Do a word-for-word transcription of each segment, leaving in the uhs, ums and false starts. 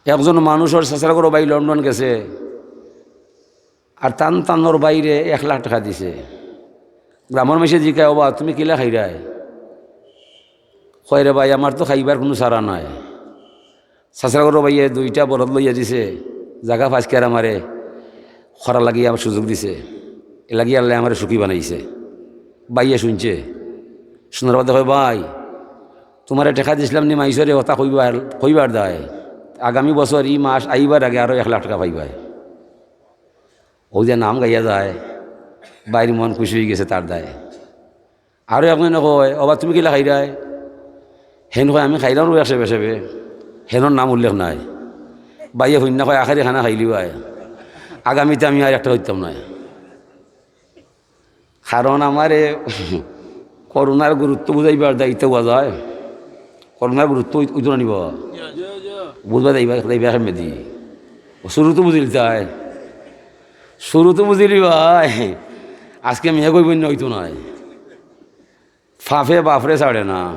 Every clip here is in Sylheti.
একজন মানুষর চাচার ঘরর ভাই লন্ডন গেছে, আর তান তানর ভাইরে এক লাখ টেকা দিছে। গ্রামর মানষে জিকায়, "ওবা, তুমি কিলা খাইরায়?" কয়, "রে ভাই, আমার তো খাইবার কুনু চারা নাই।" চাচার ঘরর ভাইয়ে দুইটা বলদ লইয়া দিছে, জাগা পাঁচ কিয়ার আমারে খরা লাগিয়া সুযোগ দিছে, এরলাগি আল্লায় আমারে সুখী বানাইছে। ভাইয়ে শুনছে, শুনার বাদে কয়, "ভাই, তুমারে টেকা দিছলাম নি মাইনষরে, অতা কইবার, কইবার দায়। আগামী বছর ই মাস আইবার আগে আরো এক লাখ টেকা পাইবায়।" অউ যে নাম গাইয়া যায়, ভাইর মন খুশি অইগেছে তার দায়। আরো একজনে কয়, "ওবা, তুমি কিলা খাইরায়?" হেন কয়, "আমি খাইরাম রে এক সেবে সেবে।" হেনর নাম উল্লেখ নাই। ভাইয়ে হুনিয়া কয়, "আখেরি খানা খাইলিবায়, আগামীতে আমি আর একটা কইতাম নায়।" কারণ আমারে করোনার গুরুত্ব বুঝাইবার দায়িত্ব বুঝা যায়। করোনার গুরুত্ব অই-, অইতো না নি বা? বুঝবা যাইবা, যাইবা কেমনে দি? ও শুরু তো বুঝিলিতায়। শুরু তো বুঝিলিবায়। আজকে মেঘ অইবো না অইতো নায়। পাপে বাপরে ছাড়ে না।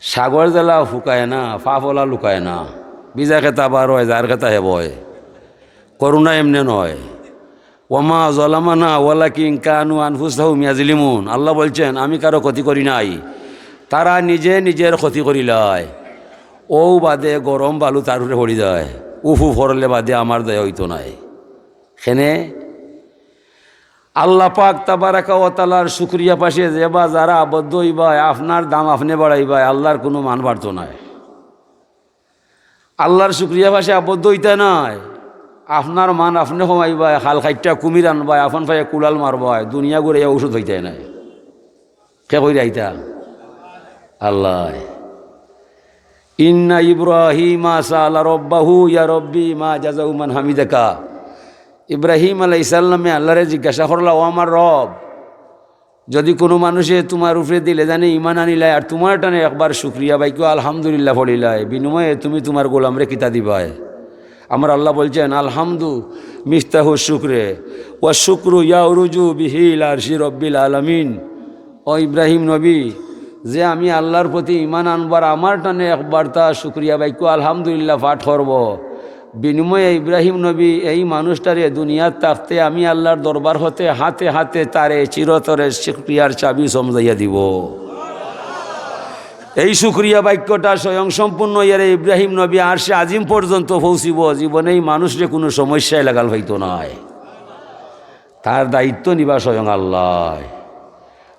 সাগর যেলা ফুকায় না, পাপ অলা লুকায় না। ভিজা খেতা বার অয়, যার খেতা হেবয়। করোনা এমনে নায়। "ওমা যালামানা ওয়ালাকিন কানু আনফুসাহুম ইয়াজলিমুন।" আল্লাহ বলছেন, "আমি কারো ক্ষতি করি নাই, তারা নিজে নিজের ক্ষতি করিলায়।" অউ বাদে গরম বালু তার উপরে পড়ি যায়, উফু পড়লে বাদে আমার দয়া অইতো নায়। কেনে? আল্লাহ পাক তাবারাকা ওয়া তাআলার শুকরিয়া পাশে যে বা যারা আবদ্ধ অইবায়, আপনার দাম আপনে বাড়াইবায়, আল্লাহর কুনু মান বাড়তো নায়। আল্লাহর শুকরিয়া পাশে আবদ্ধ অইতা নায়। আপনার মান আপনে কমাইবায়, খাল কাইট্টা কুমির আনবায়, আপন পায়ে কুড়াল মারবায়, দুনিয়া ঘুরাইয়া ঔষধ অইতায় নায়। কে কইরা ইতা? আল্লাহ। ইন্না ইব্রাহিমা সাআলা রব্বাহু, ইয়া রব্বি মা জাযাউ মান হামিদাকা। ইব্রাহিম আলাইহিস সালামে আল্লাহরে জিজ্ঞাসা করলা, "ও আমার রব, যদি কুনু মানুষে তুমার উপরে দিলে জানে ঈমান আনিলায় আর তুমার টানে একবার শুকরিয়া বাক্য আলহামদুলিল্লাহ পড়িলায়, বিনিময়ে তুমি তুমার গোলামরে কিতা দিবায়?" আমার আল্লাহ বলছেন, "আলহামদু মিফতাহু শুকরে, ওয়া শুকরু ইয়াউরুজু বিহি ইলা আরশি রব্বিল আলামিন।" ও ইব্রাহিম নবী, যে আমি আল্লাহর প্রতি ঈমান আনবার আমার টানে একবার তা শুকরিয়া বাক্য আলহামদুলিল্লাহ পাঠ করব, বিনিময়ে ইব্রাহিম নবী এই মানুষটারে দুনিয়াত থাকতে আমি আল্লাহর দরবার হতে হাতে হাতে তারে চিরতরে শুকরিয়ার চাবি সমঝাইয়া দিব। এই শুকরিয়া বাক্যটা স্বয়ং সম্পূর্ণ ইয়ারে ইব্রাহিম নবী আরশে আজিম পর্যন্ত পৌঁছিব, জীবনে এই মানুষরে কুনু সমস্যায় লাগাল পাইতো নায়। তার দায়িত্ব নিবা স্বয়ং আল্লাহ।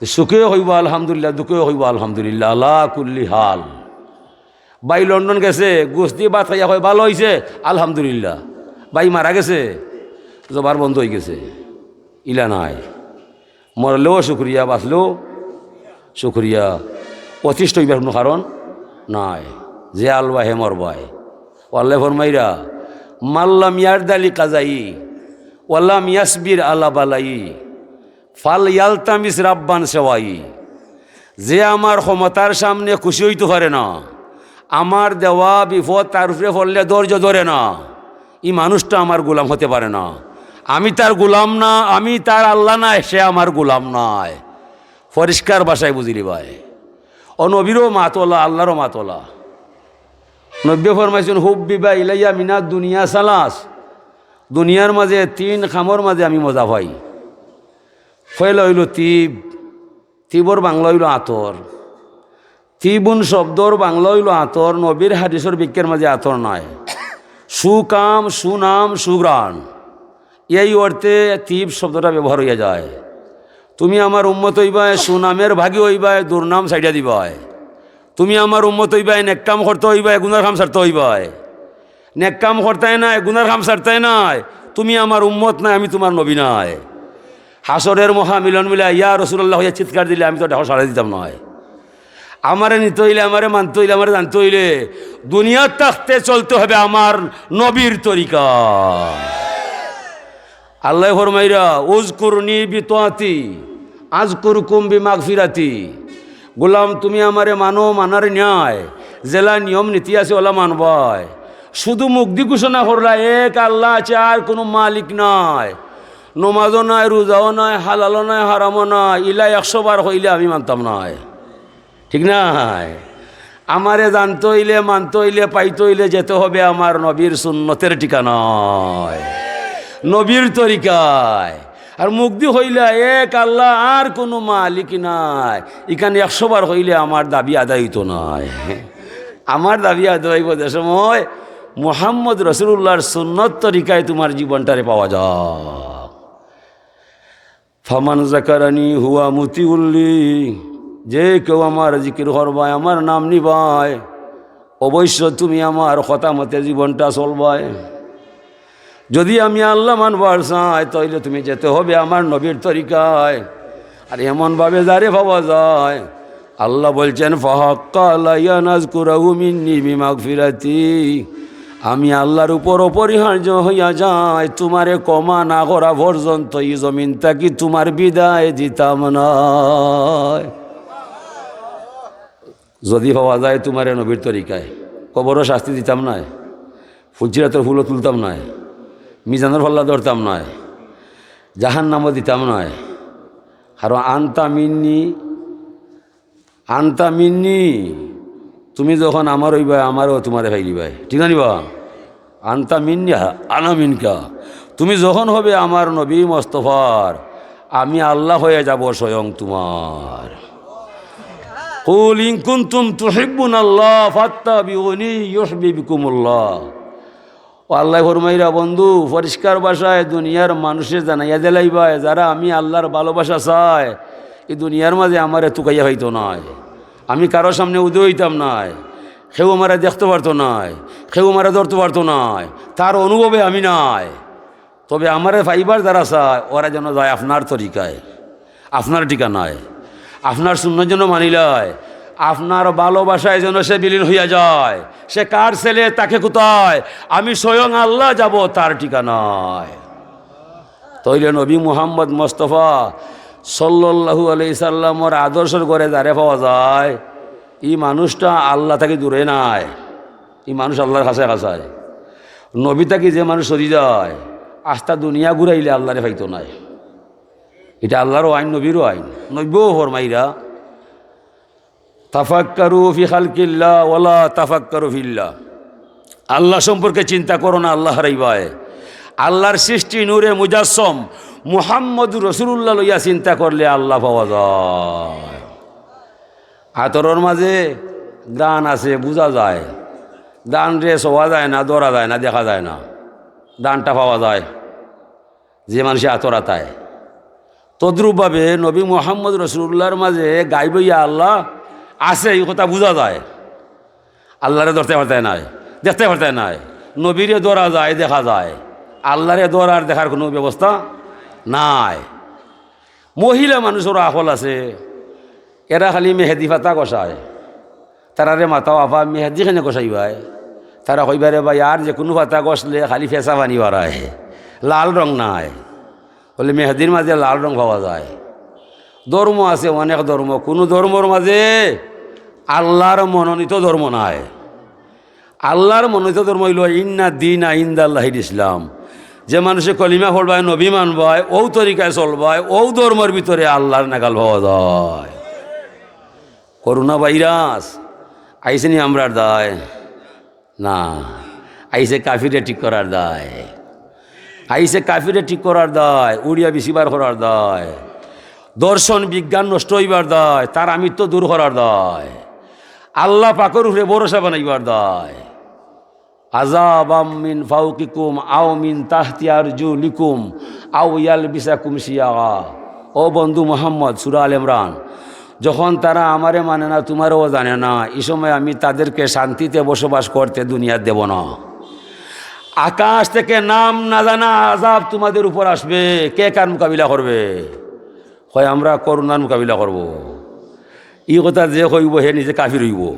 সুখেও কইবা আলহামদুলিল্লাহ, দুঃখেও কইবা আলহামদুলিল্লাহ, আলা কুল্লি হাল। ভাই লন্ডন গেছে, গোস্ত দি ভাত খাইয়া কয়, "ভালা অইছে, আলহামদুলিল্লাহ।" ভাই মারা গেছে, জবান বন্ধ অইগেছে, ইলা নায়। মরলেও শুকরিয়া, বাঁচলেও শুকরিয়া। অতিষ্ঠ অইবার কুনু কারণ নাই। যে আলবা হে মরবায়। ও আল্লায় ফরমাইরা, "মাল্লাম ইয়ারদা লি কাজাই, ওয়ালাম ইয়াসবির আলা বালাই, ফাল ইয়ালতামিস রাব্বান সেওয়াই।" যে আমার ক্ষমতার সামনে খুশি অইতো পারে না, আমার দেওয়া বিপদ তার উপরে পড়লে ধৈর্য ধরে না, ই মানুষটা আমার গোলাম হতে পারে না। আমি তার গোলাম না, আমি তার আল্লাহ নায়, সে আমার গোলাম নায়। পরিষ্কার ভাষায় বুঝিলিবায়। ও নবীরও মাত অলা, আল্লাহরও মাত অলা। নবীয়ে ফরমাইছইন, "হুব্বিবা ইলাইয়া মিনাদ দুনিয়া সালাস।" দুনিয়ার মাঝে তিন কামর মাঝে আমি মজা পাই। পয়লা অইলো তিব, তিবর বাংলা অইলো আতর। তিবুন শব্দর বাংলা অইলো আতর, নবীর হাদিসর ব্যাখ্যার মাঝে আতর নায়। সুকাম, সুনাম, সুঘ্রাণ, এই অর্থে তিব শব্দটা ব্যবহার অইয়া যায়। তুমি আমার উম্মত অইবায়, সুনামের ভাগী অইবায়, দুর্নাম ছাড়িয়া দিবায়। তুমি আমার উম্মত অইবায়, নেক কাম করতে অইবায়, গুনার কাম ছাড়তে অইবায়। নেক কাম করতায় নায়, গুনার কাম ছাড়তায় নায়, তুমি আমার উম্মত নায়, আমি তুমার নবী নায়। হাশরের মহামিলন মিলে ইয়া রাসূলুল্লাহ কইয়া চিৎকার দিলে আমি তো দেখো সাড়া দিতাম নায়। আমারে নিতে অইলে, আমারে মানতে অইলে, আমারে জানতে অইলে দুনিয়াত থাকতে চলতে হবে আমার নবীর তরিকা। আল্লায় ফরমাইরা, "উযকুরনি বিতাআতি, আযকুরকুম বিমাগফিরাতি।" গোলাম, তুমি আমারে মানো, মানার ন্যায়, যেলা নিয়ম নীতি আছে, অলা মানবায়। শুধু মুখদি ঘোষণা করলা, "এক আল্লাহ আছে, আর কুনু মালিক নাই।" নমাজও নাই, রোজাও নাই, হালালও নাই, হারামও নাই, ইলা একশো বার কইলে আমি মানতাম নায়। ঠিক নায়? আমারে জানতে অইলে, মানতে অইলে, পাইতে অইলে যেতে হবে আমার নবীর সুন্নতের ঠিকানায়, নবীর তরিকায়। আর মুখদি কইলা এক আল্লাহ, আর কুনু মালিক নাই, ইখান একশো বার কইলে আমার দাবি আদায় অইতো নায়। আমার দাবি আদায় অইবো যে সময় মুহাম্মদ রাসূলুল্লাহর সুন্নত তরিকায় তুমার জীবনটারে পাওয়া যাক। ফামান যাকারানি হুয়া মুতিউল্লি, যে কেউ আমার জিকির করবায়, আমার নাম নিবায়, অবশ্য তুমি আমার কথা মতে জীবনটা চলবায়। যদি আমি আল্লাহ মানবার চাই, তাইলে তুমি যেতে হবে আমার নবীর তরিকায়। আর এমনভাবে যারে পাওয়া যায়, আল্লাহ বলছেন, "ফাহাক্কা আলাইয়া নাযকুরাহু মিন্নি বিমাগফিরাতি।" আমি আল্লাহর উপর অপরিহার্য হইয়া যায়, তুমারে ক্ষমা না করা পর্যন্ত ই জমিন থাকি তুমার বিদায় দিতাম নায়। যদি পাওয়া যায় তুমারে নবীর তরিকায়, কবরো শাস্তি দিতাম নায়, ফুলসিরাতর ফুলো তুলতাম নায়, মিজানর পাল্লা ধরতাম নায়, জাহান্নামো দিতাম নায়। কারণ আনতা মিন্নি, আনতা মিন্নি, তুমি যখন আমার অইবায়, আমারও তুমারে পাইলিবায়, ঠিক না নি বা? আনতা মিন্নি, আনা মিনকা, তুমি যখন হবে আমার নবী মুস্তফার, আমি আল্লাহ হয়ে যাব স্বয়ং তুমার। কুল ইন কুনতুম তুহিব্বুনাল্লাহ ফাত্তাবিউনি ইউহবিবকুমুল্লাহ। ও আল্লায় ফরমাইরা, বন্ধু, পরিষ্কার ভাষায় দুনিয়ার মানুষরে জানাইয়া দিলাইবায়, যারা আমি আল্লাহর ভালোবাসা চায়, ই দুনিয়ার মাঝে আমারে তুকাইয়া পাইতো নায়, আমি কারো সামনে উদয় অইতাম নায়, কেউ আমারে দেখতো পারতো নায়, কেউ আমারে ধরতো পারতো নায়, তার অনুভবে আমি নায়। তবে আমারে পাইবার যারা চায়, ওরা যেন যায় আপনার তরিকায়, আপনার ঠিকানায়, আপনার সুন্নত যেন মানিলায়, আপনার ভালোবাসায় যেন সে বিলীন হইয়া যায়। সে কার ছেলে, তাকে কোথায়? আমি স্বয়ং আল্লাহ যাব তার ঠিকানায়। তাইলে নবী মুহাম্মদ মুস্তফা সাল্লাল্লাহু আলাইহি সাল্লামর আদর্শর ঘরে যারে পাওয়া যায়, ই মানুষটা আল্লাহ থাকি দূরে নায়, ই মানুষ আল্লাহর কাছে কাছায়। নবী থাকি যে মানুষ সরি যায়, আস্তা দুনিয়া ঘুরাইলে আল্লাহরে পাইতো নায়। ইটা আল্লাহরও আইন, নবীরও আইন। নবীও ফরমাইরা, "তাফাক্কারু ফি খালকিল্লাহ ওয়ালা তাফাক্কারু ফিল্লাহ।" আল্লাহ সম্পর্কে চিন্তা করো না, আল্লাহ হারাইবায়। আল্লাহর সৃষ্টি নূরে মুজাসসম মুহাম্মদুর রাসূলুল্লাহ লইয়া চিন্তা করলে আল্লাহ পাওয়া যায়। আতরর মাঝে ঘ্রাণ আছে, বুঝা যায়। ঘ্রাণরে ছোঁয়া যায় না, ধরা যায় না, দেখা যায় না। ঘ্রাণটা পাওয়া যায়। যে মানুষে আতর আতায়। তদ্রূপভাবে নবী মুহাম্মদ রাসূলুল্লাহর মাঝে গায়েব অইয়া আল্লাহ আছে, ই কথা বুঝা যায়। আল্লাহরে ধরতে পারতে নায়, দেখতে পারতে নায়। নবীরে ধরা যায়, দেখা যায়। আল্লাহরে ধরার দেখার কুনু ব্যবস্থা নাই। মহিলা মানুষর আকল আছে, এরা খালি মেহেদি ফাতা ঘষায়। তারারে মাতাও, "আফা, মেহেদি কেনে ঘষাইবায়?" তারা কইবা, "রে ভাই, আর যে কুনু ফাতা ঘষলে খালি ফেছা পানি বারায়, লাল রং নায়।" বলে, "মেহেদির মাঝে লাল রং পাওয়া যায়।" ধর্ম আছে অনেক ধর্ম, কুনু ধর্মর মাঝে আল্লাহর মনোনীত ধর্ম নাই। আল্লাহর মনোনীত ধর্ম অইলো ইন্না দ্বীনা ইনদাল্লাহিল ইসলাম। যে মানুষে কলিমা পড়বায়, নবী মানবায়, অউ তরিকায় চলবায়, অউ ধর্মর ভিতরে আল্লাহর নাগাল পাওয়া যায়। করোনা ভাইরাস আইছে নি আমরার দায়? না, আইছে কাফিরে ঠিক করার দায়। আইছে কাফিরে ঠিক করার দায়, উড়িয়া বিছিবার করার দায়, দর্শন বিজ্ঞান নষ্ট অইবার দায়, তার আমিত্ব দূর করার দায়, আল্লাহ পাকর উপরে ভরসা বানাইবার দায়। আযাবাম মিন ফাওকিকুম আও মিন তাহতি আরজুলিকুম আও ইয়ালবিসাকুম শিয়াআ। ও বন্ধু মুহাম্মদ, সূরা আল ইমরান, যখন তারা আমারে মানে না, তুমারেও জানে না, ই সময় আমি তাদেরকে শান্তিতে বসবাস করতে দুনিয়াত দেব না। আকাশ থেকে নাম না জানা আযাব তুমাদের উপর আসবে। কে কার মোকাবিলা করবে? কয়, "আমরা করোনার মোকাবিলা করব।" ই কথা যে কইবো, হে নিজে কাফির অইবো।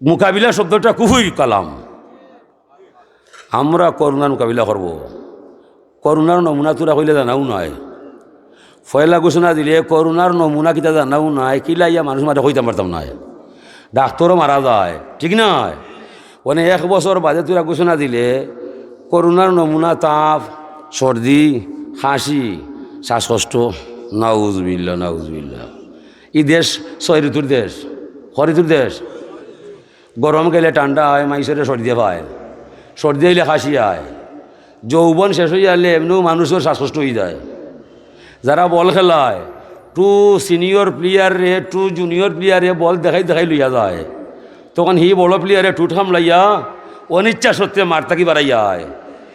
মোকাবিলা শব্দটা কুফরি কালাম। আমরা করোনার মোকাবিলা করব। করোনার নমুনা তুরা কইলে জানাও নাই। পয়লা ঘোষণা দিলে করোনার নমুনা কিতা জানাও নাই, কিলা ইয়া মানুষ মারে কইতাম পারতাম নায়। ডাক্তারও মারা যায়, ঠিক নায়? মানে এক বছর বাদে তুরা ঘোষণা দিলে করোনার নমুনা তাপ, সর্দি, কাশি, শ্বাসকষ্ট, নাউজুবিল্লাহ, নাউজুবিল্লাহ। ই দেশ ছয় ঋতুর দেশ। করি তোর দেশ। গরম গেলে ঠান্ডা অয়, মাইনষরে সর্দি পায়, সর্দি অইলে খাসি অয়। যৌবন শেষ অইয়া গেলে এমনেউ মানুষর শ্বাসকষ্ট অইযায়। যারা বল খেলায়, টু সিনিয়র প্লেয়াররে, টু জুনিয়র প্লেয়াররে বল দেখাই দেখাই লইয়া যায়। তখন হি বড় প্লেয়ারে ঠুট হামলাইয়া অনিচ্ছা সত্ত্বে মাঠ থাকি বারাইয়া আয়।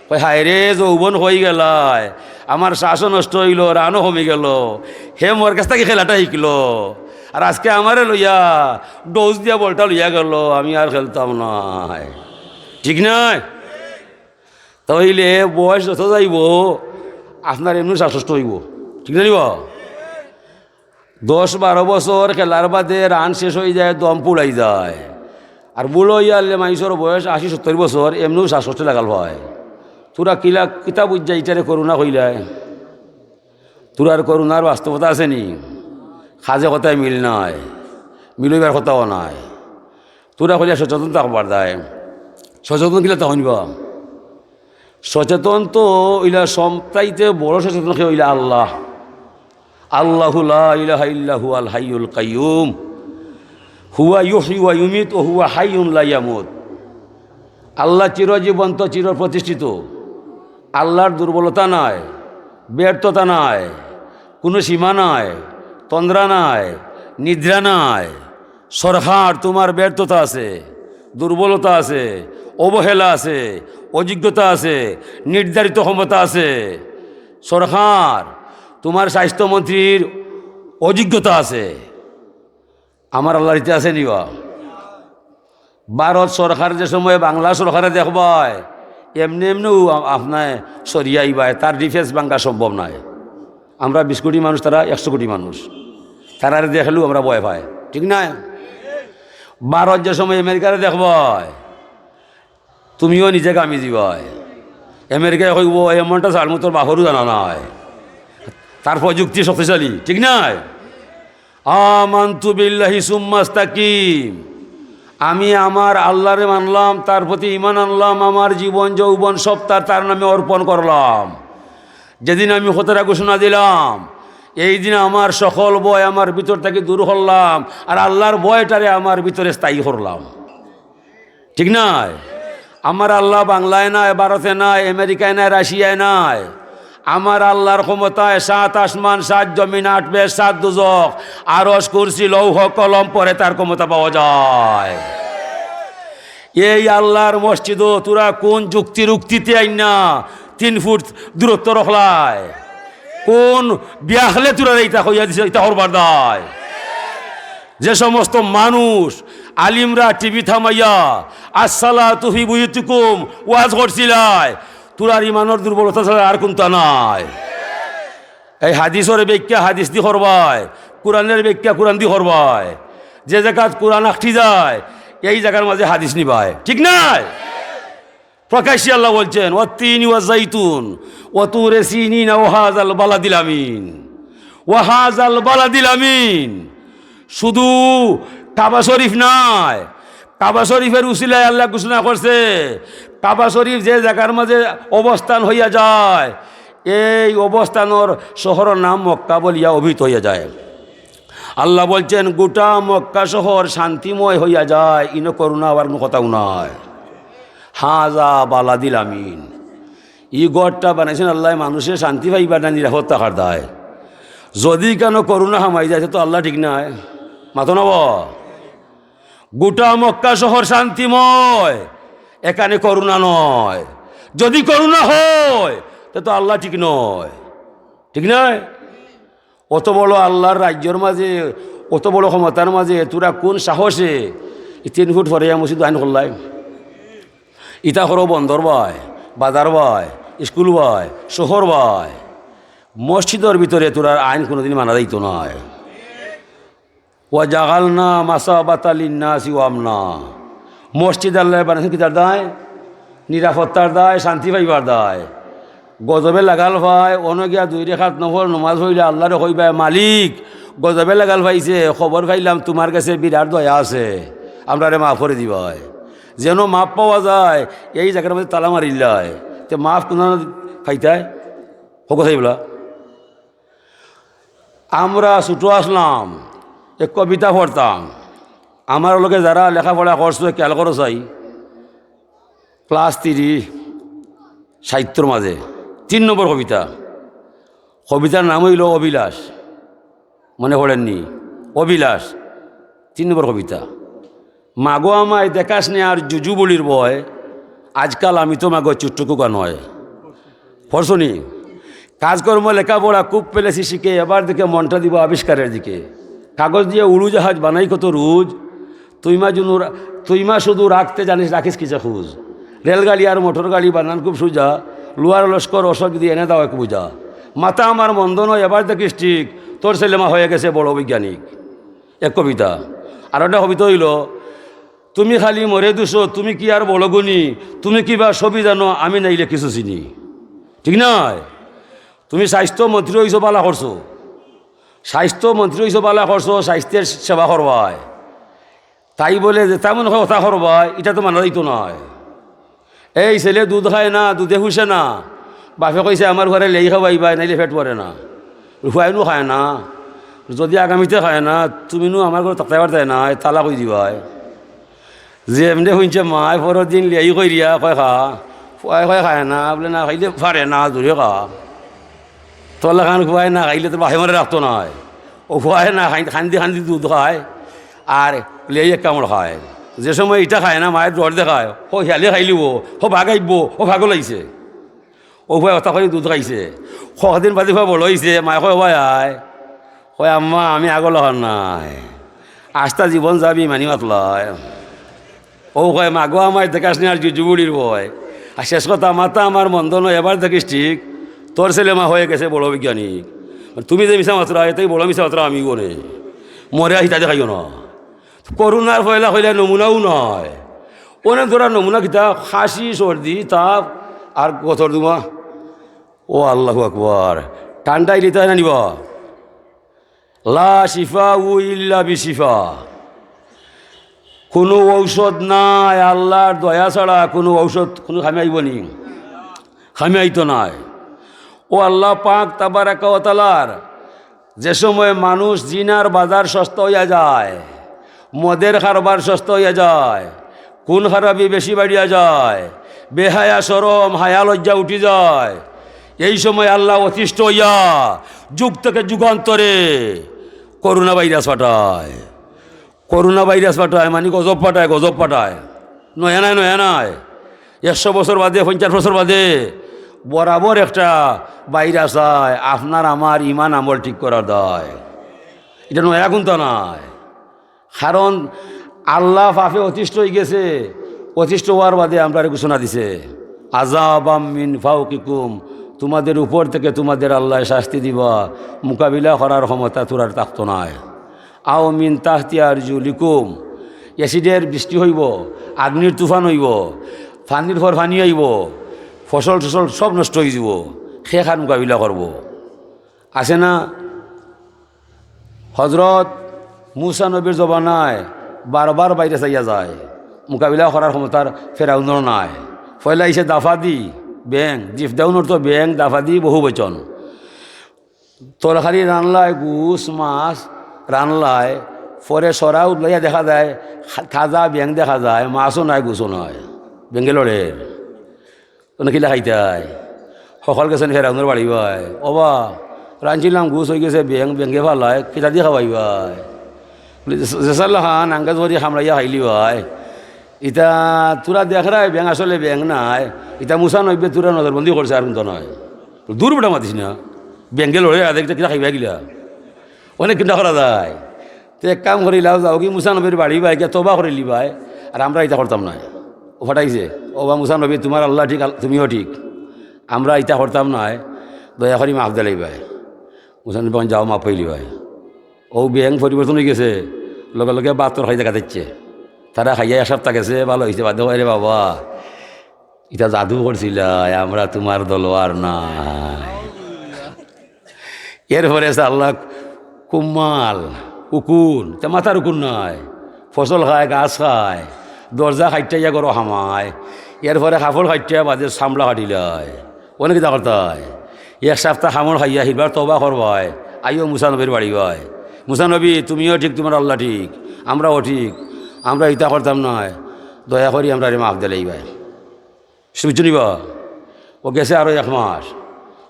কয়, "হায় রে, যৌবন কই গেলায়, আমার শ্বাসও নষ্ট অইলো, রানও কমি গেলো, হে মোর গেছ থাকি খেলাটা হিকলো, আর আজকে আমারে লইয়া ডোজ দিয়া বলটা লইয়া গেলো, আমি আর খেলতাম নায়।" ঠিক নায়? তাইলে বয়স যত যাইবো, আপনার এমনেউ শ্বাসকষ্ট অইবো। ঠিক না নি বা? দশ বারো বছর খেলার বাদে রান শেষ অইযায়, দম ফুরাই যায়। আর বুড়া অইয়া গেলে মাইনষর বয়স আশি সত্তইর বছর, এমনেউ শ্বাসকষ্ট লাগাল পায়। তোরা কিলা কিতা বুঝিয়া ইটারে করোনা কইলায়? তোরার করোনার বাস্তবতা আছে নি? কাজে কথায় মিল নাই, মিল অইবার কথাও নাই। তোরা কইলা সচেতন থাকবার দায়। সচেতন কিলা তখন বা? সচেতন তো অইলা সবচাইতে বড় সচেতন কে অইলা আল্লাহ। আল্লাহু লা ইলাহা ইল্লা হুয়াল হাইয়ুল কাইয়ুম। হুয়া ইউহয়ি ওয়া ইউমিত ওয়া হুয়া হাইয়ুন লা ইয়ামুত। আল্লাহ চিরজীবন্ত, চিরপ্রতিষ্ঠিত। আল্লাহর দুর্বলতা নাই, ব্যর্থতা নাই, কোনো সীমা নাই, তন্দ্রা নাই, নিদ্রা নাই। সরকার, তোমার ব্যর্থতা আছে, দুর্বলতা আছে, অবহেলা আছে, অযোগ্যতা আছে, নির্ধারিত ক্ষমতা আছে। সরকার, তোমার স্বাস্থ্যমন্ত্রীর অযোগ্যতা আছে। আমার আল্লাহর ইচ্ছা আছে নি বা? ভারত সরকার যে সময় বাংলা সরকারে দেখবায়, এমনে এমনেউ আ-, আপনায় সরিয়া আইবায়, তার ডিফেন্স ভাঙ্গা সম্ভব নায়। আমরা বিশ কোটি মানুষ, তারা একশো কোটি মানুষ, তারারে দেখলেউ আমরা ভয় পাই, ঠিক নায়? ভারত যে সময় আমেরিকারে দেখবায়, তুমিও নিজে গামি দিবায়। আমেরিকায় কইবো, "এমনটা জালমু তোর বাপরও জানা নাই, তার প্রযুক্তি শক্তিশালী", ঠিক নায়? আমানতু বিল্লাহি সুম্মাস্তাকিম। আমি আমার আল্লাহরে মানলাম, তার প্রতি ঈমান আনলাম, আমার জীবন যৌবন সব তার, তার নামে অর্পণ করলাম। যেদিন আমি কথাটা ঘোষণা দিলাম, এই দিন আমার সকল ভয় আমার ভিতর থাকি দূর করলাম, আর আল্লাহর ভয়টারে আমার ভিতরে স্থায়ী করলাম। ঠিক নায়? আমার আল্লাহ বাংলায় নায়, ভারতে নায়, আমেরিকায় নায়, রাশিয়ায় নায়। আমার আল্লাহর ক্ষমতায় সাত আসমান, সাত জমিন, আট বেহেশত, সাত দুজখ, আরশ, কুরসি, লৌহ, কলম, পরে তার ক্ষমতা পাওয়া যায়। এই আল্লাহর মসজিদও তোরা কোন যুক্তির উক্তিতে আইন্না তিন ফুট দূরত্ব রাখলায়? কোন বিয়াখলে তোরা ইতা কইয়া দিছে, ইতা করবার দায়? যে সমস্ত মানুষ, আলিমরা টিভি থামাইয়া "আসসালাতু ফি বুয়ুতিকুম" ওয়াজ করছিলায়, তোরার ইমানর দুর্বলতা ছাড়া আর কুন্তা নাই। এই হাদিসর ব্যাখ্যা হাদিস দি করবায়, কোরআনর ব্যাখ্যা কোরআন দি করবায়। যে জাগাত কোরআন আটকি যায়, এই জাগার মাঝে হাদিস নিবায়, ঠিক নায়? প্রকাশ্যে আল্লাহ বলছেন, "ওয়াত্তিনি ওয়াজ জাইতুন, ওয়া তুরে সিনিন, ওয়া হাযাল বালাদিল আমিন, ওয়া হাযাল বালাদিল আমিন।" শুধু কাবা শরীফ নায়, কাবা শরীফের উসিলায় আল্লাহ ঘোষণা করছে, কাবা শরীফ যে জাগার মাঝে অবস্থান হইয়া যায়, এই অবস্থানর শহরর নাম মক্কা বলিয়া অভিহিত হইয়া যায়। আল্লাহ বলছেন, "গোটা মক্কা শহর শান্তিময় হইয়া যায়, ইনো করোনা আবার কোনো কথাও নাই।" হাজা বালাদিল আমিন। ই ঘরটা বানাইছেন আল্লাহ, মানুষে শান্তি পাইবার না, নিরাপত্তা খার দায়। যদি কেন করোনা হামাই যায়, তো আল্লাহ ঠিক নাই, মাতো না বা? গোটা মক্কা শহর শান্তিময়, এখানে করোনা নয়। যদি করোনা হয়, তে তো আল্লাহ ঠিক নয়, ঠিক নয়? অত বড় আল্লাহর রাজ্যর মাঝে, অত বড় ক্ষমতার মাঝে তোরা কোন সাহসে এই তিন ফুট ফরে মসজিদ আইন করলাই? ইতা করো বন্দর বায়, বাজার বায়, স্কুল বায়, শহর বায়, মসজিদর ভিতরে তোরার আইন কোনোদিন মানা যাইতো নায়। "ওয়া জাগালনা মাসাবাতা লিন্নাসি ওয়া আমনা।" মসজিদ আল্লাহ বানাইছেন কিতার দায়? নিরাপত্তার দায়, শান্তি পাইবার দায়। গজবে লাগাল পায়, অনো গিয়া দুই রেখাত নফল নমাজ পড়িলে আল্লাহরে কইবায়, "মালিক, গজবে লাগাল পাইছে, খবর পাইলাম তোমার কাছে বিরাট দয়া আছে, আমরারে মাফ করে দিবায়।" যেন মাফ পাওয়া যায়, এই জাগার মাঝে তালা মারিল্লায়, তে মাফ কোন পাইতায়? হক কথা বলা। আমরা ছোট আসলাম, এক কবিতা পড়তাম, আমার লগে যারা লেখাপড়া করছো, খেয়াল করো চাই, ক্লাস থ্রি সাহিত্যর মাঝে তিন নম্বর কবিতা। কবিতার নাম অইলো অভিলাষ। মনে পড়েননি? অভিলাষ, তিন নম্বর কবিতা। মাগো আমায় দেখাস নে আর জুজুবুলির ভয়, আজকাল আমি তো মাগো চুট্টুকুকা নয়। পড়ছনি? কাজকর্ম লেখাপড়া খুব পেলেছি শিখে, এবার দেখে মনটা দিব আবিষ্কারের দিকে। কাগজ দিয়ে উড়োজাহাজ বানাই কত রোজ, তুই মা জুনু রা-, তুই মা শুধু রাখতে জানিস, রাখিস কিসে খুঁজ? রেলগাড়ি আর মোটর গাড়ি বানান খুব সুজা, লোহার লস্কর অসব যদি এনে দাও এক বোঝা। মাথা আমার মন্দ নয়, এবার দেখিস ঠিক, তোর ছেলে মা হয়ে গেছে বড় বৈজ্ঞানিক। এক কবিতা। আর একটা কবিতা অইলো, তুমি খালি মরে দুষো, তুমি কি আর বড় গুণী, তুমি কি বা সবই জানো, আমি নাইলে কিছু চিনি। ঠিক নায়? তুমি স্বাস্থ্য মন্ত্রী অইছো, বালা করছো, স্বাস্থ্য মন্ত্রী অইছো, বালা করছো, স্বাস্থ্যের সেবা করবায়। তাই বলে যে তেমন কথা করবায়, ইটা তো মানা যাইতো নায়। এই ছেলে দুধ খায় না, দুধে হুষে না, বাপে কইছে আমার ঘরে লেই খাওয়াইবায়, নাইলে পেট ভরে না। ফুয়াইনু খায় না, যদি আগামীতে খায় না, তুমিনু আমার ঘরে থাকতে পারতায় না, তালাক অই দিবায়। যে এমনে হুনছে মায় পরের দিন লেই কইরিয়া কয় খা, ফুয়ায় কয় খায় না, বলে না খাইলে পারে না, দূরে খা। তোর লাখান ফুয়ায় না খাইলে তোর বাপে মরে রাখতো নায়। ও ফুয়ায় না খাই-, খান্দি খান্দি দুধ খায়, আর লেই এক কামড় খায়। যে সময় ইটা খায় না, মায়ে ডর দেখায়, ও হিয়ালে খাইলিবো, ও বাঘ আইবো, ও পাগল আইছে। ও ফুয়ায় অতা করি দুধ খাইছে। কদিন বাদে ফুয়া বড় অইছে, মায়ে কয়, "ও ভাই আয়।" কয়, "আম্মা, আমি আগর লাখান নায়, আস্তা জীবন যাবি মানি মাতলায়।" ও কয়, "মাগো আমায় দেখাস নে আর জুজুবুড়ির ভয়।" আর শেষ কথা, "মাথা আমার মন্দ নয়, এবার দেখিস ঠিক, তোর ছেলে মা হয়ে গেছে বড় বৈজ্ঞানিক।" তুমি যে মিছা মাতরায়, এতেই বড় মিছা মাতরা আমি গনে। মরে আর হিতা দেখাইও না। করোনার পয়লা কইলে নমুনাও নায়। অনেক ধরার নমুনা কিতা, খাসি, সর্দি, তাপ আর গতর দুমা। ও আল্লাহু আকবার। ঠান্ডা ইলে তাই না নিবা? লা শিফা উ ইল্লা বিশিফা। কোনো ঔষধ নাই আল্লাহর দয়া ছাড়া, কোনো ঔষধ কোনো কামে আইবো নি? কামে আইতো নায়। ও আল্লাহ পাক তাবারাকা ওয়া তাআলার যে সময় মানুষ জিনার বাজার সস্তা অইয়া যায়, মদের কারবার সস্তা অইয়া যায়, খুন খারাপি বেশি বাড়িয়া যায়, বেহায়া শরম, হায়া লজ্জা উঠি যায়, এই সময় আল্লাহ অতিষ্ঠ অইয়া যুগ থেকে যুগান্তরে করোনা ভাইরাস পাঠায়। করোনা ভাইরাস পাঠায়, মানে গজব পাঠায়, গজব পাঠায়। নয়া নায়, নয়া নায়। একশো বছর বাদে, পঞ্চাশ বছর বাদে বরাবর একটা ভাইরাস আয়, আপনার আমার ইমান আমল ঠিক করার দায়। ইটা নয়া কুন্তা নায়। কারণ আল্লাহ পাপে অতিষ্ঠ অইগেছে, অতিষ্ঠ অওয়ার বাদে আমরারে ঘোষণা দিছে, "আযাবাম মিন ফাওকিকুম", তোমাদের উপর থেকে তোমাদের আল্লাহ শাস্তি দিবা, মোকাবিলা করার ক্ষমতা তোরার থাকতো নায়। "আও মিন তাহতি আরজুলিকুম", অ্যাসিডের বৃষ্টি অইবো, আগ্নির তুফান অইবো, পানির পর পানি আইবো, ফসল টসল সব নষ্ট অইযিবো, কে কার মোকাবিলা করবো? আছে না? হজরত মুসা নবীর জমানায় বারবার বাইরে চাইয়া যায়, মোকাবিলা করার ক্ষমতার ফেরাউনর নাই। পয়লা আইছে দাফাদি ব্যাঙ, জিফদাউন অর্থ ব্যাঙ, দাফাদি বহু বচন। তরকারি রানলায়, গুস মাছ রানলায়, পরে সরা উদলাইয়া দেখা যায়, খা-, তাজা ব্যাঙ দেখা যায়, মাছও নাই, গুসও নাই, ব্যাঙে লড়ের। অনে কিলা খাইতায়? হকল গেছইন ফেরাউনর বাড়ি বায়। "ওবা, রানছিলাম, গুস অইগেছে, ব্যাঙ, ব্যাঙে ফালায়, কিতা দি খাওয়াইবায়?" বলে, "যে-, যেসার লাখান আঙ্গাজ করি কামড়াইয়া খাইলিবায়। ইতা তোরা দেখরায় ব্যাঙ আসলে ব্যাঙ নায়, ইতা মুসা নবীয়ে তোরা নজরবন্দি করছে, আর কুন্তা নায়।" "দূর বেটা, মাতিস না, ব্যাঙে লড়ে আদে, কিতা খাইবায় কিলা?" অনে কিতা করা যায়। তে এক কাম করিলাও, যাওগি মুসা নবীর বাড়ি বায় গিয়া তওবা করিলিবায়, আর আমরা ইতা করতাম নায়। ও ফাটাইছে, "ওবা মুসা নবী, তুমার আল্লাহ ঠিক, আল-, তুমিও ঠিক, আমরা ইতা করতাম নায়, দয়া করি মাফ দিলাইবায়।" মুসা নবী কইন, "যাও, মাফ পাইলিবায়।" অউ ব্যাঙ পরিবর্তন অইগেছে, লগে লগে ভাত তরকারি দেখা দিচ্ছে। তারা খাইয়া এক সাপ্তা গেছে, ভালা অইছে, বাদে কয়, "রে বাবা, ইতা জাদু করছিলায়, আমরা তুমার দল আর নায়।" এরপরে আছে আল্লাহ কুম্মাল, উকুন, তে মাথার উকুন নায়, ফসল খায়, গাছ খায়, দরজা কাটিয়া ঘরো হামায়, এরপরে কাপড় কাটিয়া বাদে চামড়া কাটিলায়। অনে কিতা করতায়? এক সাপ্তা কামড় খাইয়া হিরবার তওবা করবায়, আইও মুসা নবীর বাড়ি বায়। "মুসা নবী, তুমিও ঠিক, তুমার আল্লাহ ঠিক, আমরাও ঠিক, আমরা ইতা করতাম নায়, দয়া করি আমরারে মাফ দিলাইবায়। বুঝছো নি বা? ও গেছে আরো এক মাস।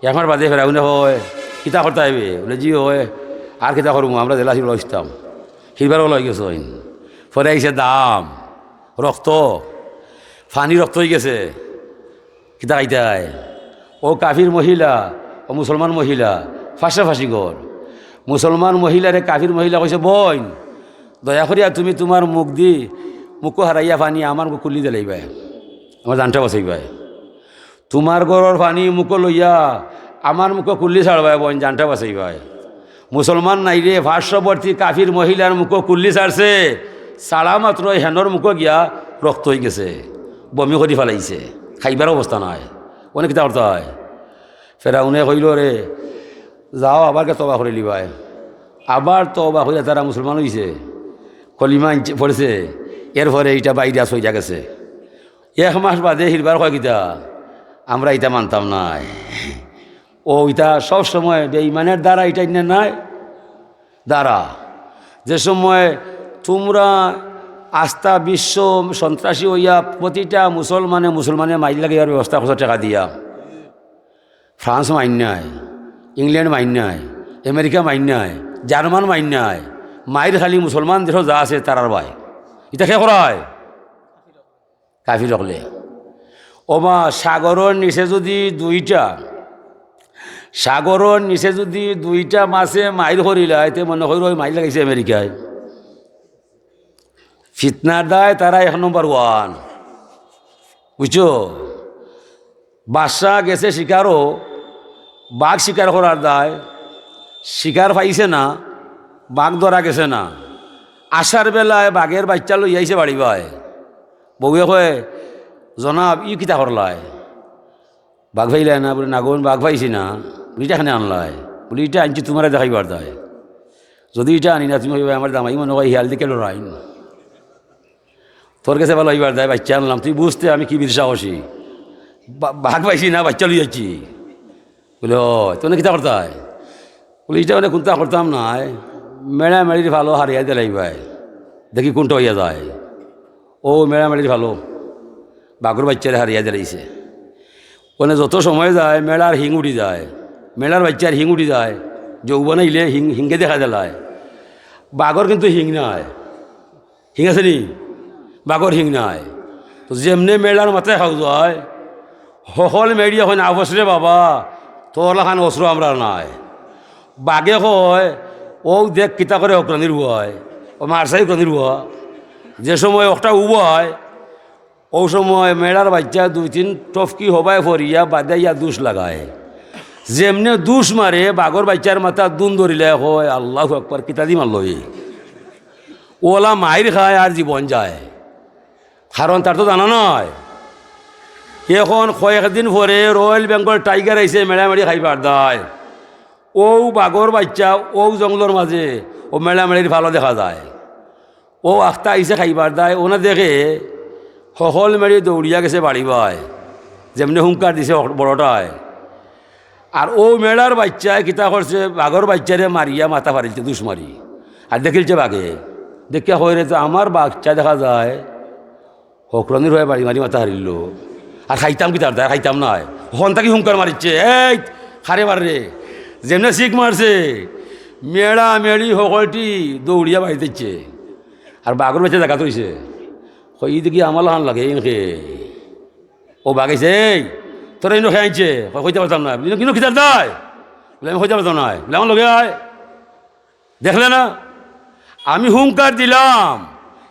এক মাস বাদে ফেরাউনে কয়, "কিতা করতা অইবে?" বলে, "জি অয়, আর কিতা করমু, আমরা জেলা ছিল ইসতাম।" হিরবার অলা অইগেছে অইন। পরে আইছে দাম, রক্ত, পানি রক্ত অইগেছে। কিতা খাইতায়? ও কাফির মহিলা, ও মুসলমান মহিলা, ফাঁসাফাঁসি কর। মুসলমান মহিলারে কাফির মহিলা কইছে, "বইন, দয়া করিয়া তুমি তুমার মুখ দি মুখো হারাইয়া পানি আমার মুখো কুল্লি দিলাইবায়, আমার জানটা বাঁচাইবায়।" তুমার ঘরর পানি মুখো লইয়া আমার মুখো কুল্লি ছাড়বায়, বইন, জানটা বাঁচাইবায়। মুসলমান নাইরে, পার্শ্ববর্তী কাফির মহিলার মুখো কুল্লি ছাড়ছে, ছাড়া মাত্র হেনর মুখো গিয়া রক্ত অইগেছে, বমি করি ফালাইছে, খাইবার অবস্থা নাই। অনে কিতা করতায়? ফেরাউনে কইলো, "রে, যাও, আবার গিয়া তওবা করিলিবায়।" আবার তওবা করিয়া তারা মুসলমান অইছে, কলিমা আনছে, পড়ছে, এরপরে ইটা বাইরে ছড়িয়া গেছে। এক মাস বাদে হিরবার কয় কিতা, "আমরা ইতা মানতাম নায়।" ও ইতা সব সময় বেঈমানের দ্বারা ইটা ইন্না নায় দ্বারা। যে সময় তুমরা আস্তা বিশ্ব সন্ত্রাসী অইয়া প্রতিটা মুসলমানে মুসলমানে মাইর লাগাইবার ব্যবস্থা করছো টেকা দিয়া, ফ্রান্স মাইর নায়, ইংল্যান্ড মাইর নায়, আমেরিকা মাইর নায়, জার্মান মাইর নায়, মাইর খালি মুসলমান দেশো যা আছে তারার বায়। ইতা কে করায়? কাফির অকলে। ওবা, সাগরর নিচে যুদি দুইটা, সাগরর নিচে যুদি দুইটা মাছে মাইর করিলায়, তে মনো করো অউ মাইর লাগাইছে আমেরিকায়। ফিতনার দায় তারা এক নম্বর ওয়ান, বুঝছো? বাদশা গেছে শিকারো, বাঘ শিকার করার দায়, শিকার পাইছে না, বাঘ ধরা গেছে না। আসার বেলায় বাঘের বাইচ্চা লইয়া আইছে বাড়ি বায়। বউয়ে কয়, "জনাব, ই কিতা করলায়? বাঘ পাইলায় না?" বলে, "না গো, বাঘ পাইছি না।" বলে, "ইটা কেনে আনলায়?" বলে, "ইটা আনছি তুমারে দেখাইবার দায়। যুদি ইটা আনি না, তুমি কইবায় আমার জামাই মনো অয় হিয়াল দিকে লড়াইন।" তোর গেছে ভালা অইবার দায়, বাইচ্চা আনলাম, তুই বুঝতে আমি কি বীর সাহসী। বা-, বাঘ পাইছি না, বাইচ্চা লইয়া আইছি। বলে, "ও, তে অনে কিতা করতায়?" বলে, "ইটা অনে কুন্তা করতাম নায়, মেড়া মেড়ির ফালো হারাইয়া দিলাইবায়, দেখি কুনটা অইয়া যায়।" ও মেড়া মেড়ির ফালো বাঘর বাইচ্চারে হারাইয়া দিলাইছে। অনে যত সময় যায়, মেড়ার হিং উঠি যায়, মেড়ার বাইচ্চার হিং উঠি যায়, যৌবন আইলে হিং, হিঙ্গে দেখা দিলায়। বাঘর কিন্তু হিং নাই। হিং আছে নি? বাঘর হিং নাই। তো যেমনে মেলার মাথায় খাও যায়, হকল মেড়িয়ে কয়, "না, বস রে বাবা, তোর লাখান অস্ত্র আমরার নাই।" বাঘে কয়, "ও দেখ কিতা করে হকরানির হুয়া, ও মারসাই হকরানির হুয়া।" যে সময় একটা উবায়, ও সময় মেলার বাইচ্চা দুই তিন টফকি হবায় ফরিয়া বাদাইয়া দুষ লাগায়। যেমনে দুষ মারে, বাঘর বাইচ্চার মাথাত দুন ধরিলে কয়, "আল্লাহু আকবার, কিতা দি মারলো ই?" ওলা মাইর খায় আর জীবন যায়, কারণ তার তো জানা নাই। এখন কয়েকদিন পরে রয়্যাল বেঙ্গল টাইগার আইছে মেড়ামেড়ি খাইবার দায়। ও বাঘর বাইচ্চা, ও জঙ্গলর মাঝে, ও মেড়ামেড়ির ফালো দেখা যায়। ও আখতা আইছে খাইবার দায়, ও না দেখে হকল মেড়ি দৌড়িয়া গেছে বাড়ি বায়, যেমনে হুঙ্কার দিছে অক-, বড়টায়। আর ও মেড়ার বাইচ্চায় কিতা করছে, বাঘর বাইচ্চারে মারিয়া মাথা ফাড়িলছে দুষ মারি। আর দেখিলছে বাঘে, দেখিয়া কয়, "রে, তো আমার বাইচ্চা দেখা যায় হকরানির হুয়া বাড়ি মারি মাথা হারিল, আর খাইতাম কিতার দায়, খাইতাম নায়।" হকল থাকি হুঙ্কার মারিচ্ছে, "এই, খারে মার রে।" যেমনে চিক মারছে, মেড়া মেড়ি হকলটি দৌড়িয়া বাড়িত আইছে। আর বাঘর বাইচ্চা জাগাত রইছে। কয়, "ই দেখি আমার লাখান লাগে, ইনকে।" ও বাঘ আইছে, "এই, তোরা ইনো কে আনছে?" কয়, "কইতাম পারতাম নায়।" "ইনো, ইনো কিতার দায়?" বলে, "আমি কইতাম পারতাম নায়।" বলে, "আমার লগে আয়।" দেখলে না, আমি হুঙ্কার দিলাম,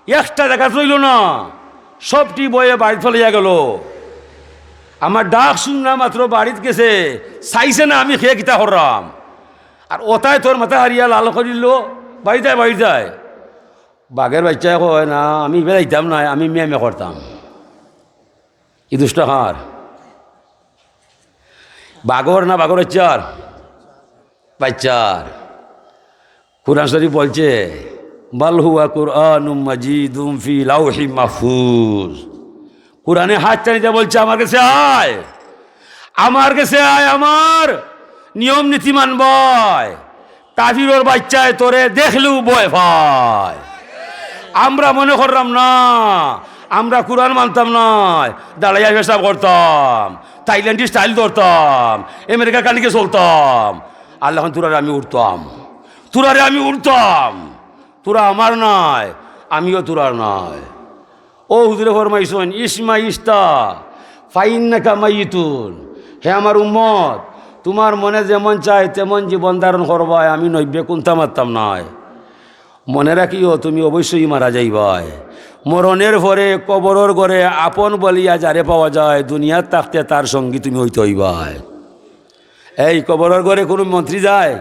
একটা জাগাত রইল না, সবটি বয়ে বাড়িত ফালাইয়া গেল। আমার ডাক শুনলা মাত্র বাড়িত গেছে, চাইছে না আমি কে কিতা করলাম। আর ওতায় তোর মাথা হারিয়া লাল করিল, বাড়িত আয়, বাড়িত আয়। বাঘর বাইচ্চায় কয়, "না, আমি ইবায় যাইতাম নায়, আমি মেয়ে মেয়ে করতাম।" ই দুষটা কার? বাঘর না বাঘর বাইচ্চার? বাইচ্চার। কোরআন শরীফ বলছে, "বাল হুয়া কুরআনুম মাজিদুম ফি লাউহি মাহফুজ।" কোরআনে হাত টানিতে বলছে, "আমার গেছে আয়, আমার গেছে আয়, আমার নিয়ম নীতি মানবায়।" কাফিরর বাইচ্চায় তোরে দেখলেও ভয় পায়। আমরা মনে করলাম না, আমরা কোরআন মানতাম নায়, দাঁড়াইয়া পেশাব করতাম, থাইল্যান্ডি স্টাইল ধরতাম, আমেরিকার কানিকে চলতাম। আল্লাহ কইন, "তুরারে আমি উঠতাম, তুরারে আমি উঠতাম, তুরা আমার নায়, আমিও তুরার নায়।" ও হুজুরে ফরমাইছইন, "ইশমা ইশতা ফাইন্নাকা মাইয়িতুন।" হে আমার উম্মত, তুমার মনে যেমন চায় তেমন জীবন ধারণ করবায়, আমি নবীয়ে কুন্তা মাততাম নায়। মনে রাখিও, তুমি অবশ্যই মারা যাইবায়। মরণের পরে কবরর ঘরে আপন বলিয়া যারে পাওয়া যায়, দুনিয়াত থাকতে তার সঙ্গী তুমি অইতে অইবায়। এই কবরর ঘরে কুনু মন্ত্রী যায়,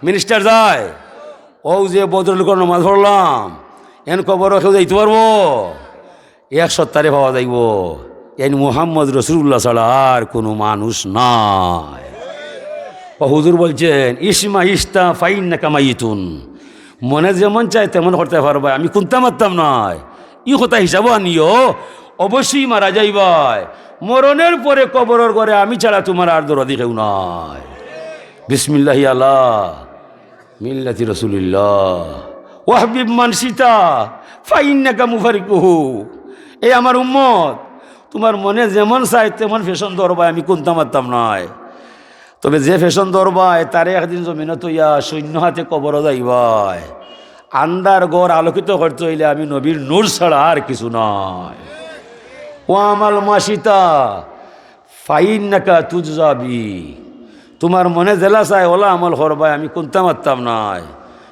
মিনিস্টার যায়? অউ যে ভদ্রলোকর নমাজ পড়লাম, এন কবরো কেউ যাইতো পারবো? এক সত্তারে পাওয়া যাইবো, এন মুহাম্মদ রসুলুল্লাহ ছাড়া আর কুনু মানুষ নাই। ও হুজুর বলছেন, "ইশমা ইশতা ফাইন্নাকা মাইয়িতুন।" মনে যেমন চায় তেমন করতে পারবায়, আমি কুন্তা মাততাম নায়। ই কথা হিসাবো আনিও, অবশ্যই মারা যাইবায়। মরণের পরে কবরর ঘরে আমি ছাড়া তুমার আর দরদি কেউ নাই। বিসমিল্লাহি আলা মিল্লাতি রাসূলিল্লাহ। ওয়াহবিব মান শিতা ফাইন্নাকা মুফারিকুহু। এ আমার উম্মত, তুমার মনে যেমন চায় তেমন ফ্যাশন ধরবায়, আমি কুন্তা মাততাম নায়। তবে যে ফ্যাশন ধরবায়, তারে একদিন জমিনো থইয়া শূন্য হাতে কবরো যাইবায়। আন্দার ঘর আলোকিত করতে অইলে আমি নবীর নূর ছাড়া আর কিছু নাই। ওয়ামাল মা শিতা ফাইন্নাকা তুজজা বি। তুমার মনে যেলা চায় অলা আমল করবায়, আমি কুন্তা মাততাম নায়।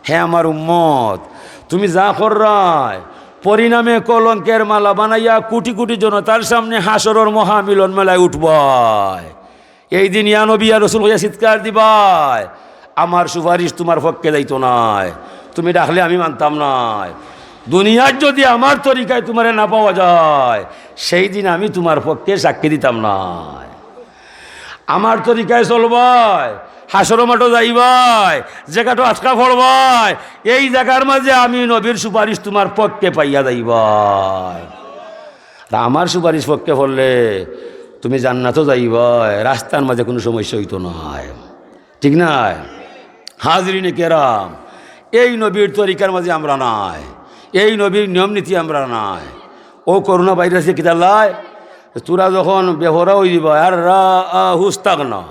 হে আমার উম্মত, তুমি যা কররায়, পরিণামে কলঙ্কের মালা বানাইয়া কোটি কোটি জনতার সামনে হাশরর মহামিলন মেলায় উঠবায়। এই দিন ইয়া নবী ইয়া রসুল কইয়া চিৎকার দিবায়, আমার সুপারিশ তুমার পক্ষে যাইতো নায়, তুমি ডাকলে আমি মানতাম নায়। দুনিয়ার যদি আমার তরিকায় তুমারে না পাওয়া যায়, সেই দিন আমি তুমার পক্ষে সাক্ষী দিতাম নায়। আমার তরিকায় চলবায়, হাশর মাঠো যাইবায়, যে ঘাটো আটকা পড়বায়, এই জাগার মাঝে আমি নবীর সুপারিশ তুমার পক্ষে পাইয়া যাইবায়। আর আমার সুপারিশ পক্ষে পড়লে তুমি জান্নাতো যাইবায়, রাস্তার মাঝে কুনু সমস্যা অইতো নায়, ঠিক নায়? হাজিরিনে কেরাম, এই নবীর তরিকার মাঝে আমরা নাই, এই নবীর নিয়ম নীতি আমরা নাই। ও করোনা ভাইরাসে কিতার লাই? তুরা যখন বেপরা অইযিবায়, আর রা আ হুস্তাক না,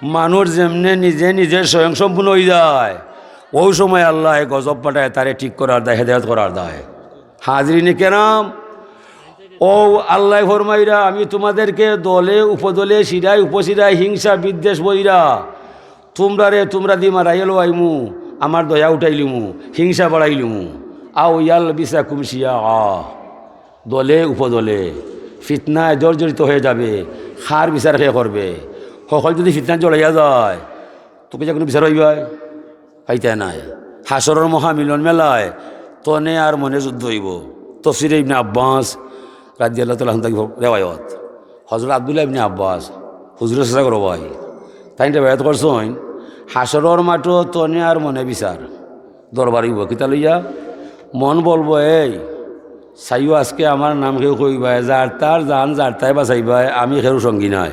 মানুষ যেমনে নিজে নিজে স্বয়ংসম্পূর্ণ অইযায়, অউ সময় আল্লায় গজব পাঠায়, তারে ঠিক করার দায়, হেদায়ত করার দায়। হাজিরিনে কেরাম, ও আল্লায় ফরমাইরা, আমি তুমাদেরকে দলে উপদলে, শিরায় উপশিরায়, হিংসা বিদ্বেষ বইরা, তুমরারে তুমরাদি মারাইয়া লওয়াইমু, আমার দয়া উঠাইলিমু, হিংসা বাড়াইলিমু। আও ইয়ালবিসাকুম শিয়াআ, দলে উপদলে ফিতনায় জর্জরিত হয়ে যাবে। কার বিচার কে করবে? হকল যদি ফিতনায় জড়াইয়া যায়, তো কিতা কুনু বিচার অইবায়? পাইতায় নায়। হাশরর মহামিলন মেলায় তনে আর মনে যুদ্ধ অইবো। তফসিরে ইবনে আব্বাস রাদিয়াল্লাহু তাআলা আনহু থাকি রেওয়ায়ত। হযরত আব্দুল্লাহ ইবনে আব্বাস, হুজুরর চাচা ঘরর ভাই, তাইন রেওয়ায়ত করছইন, হাশরর মাঠো তনে আর মনে বিচার, দরবার অইবো। কিতা লইয়া? মন বলবো, "এই, চাইও আজকে আমার নাম কেউ কইবায়, যার তার জান যার তায় বাঁচাইবায়, আমি কেউর সঙ্গী নায়।"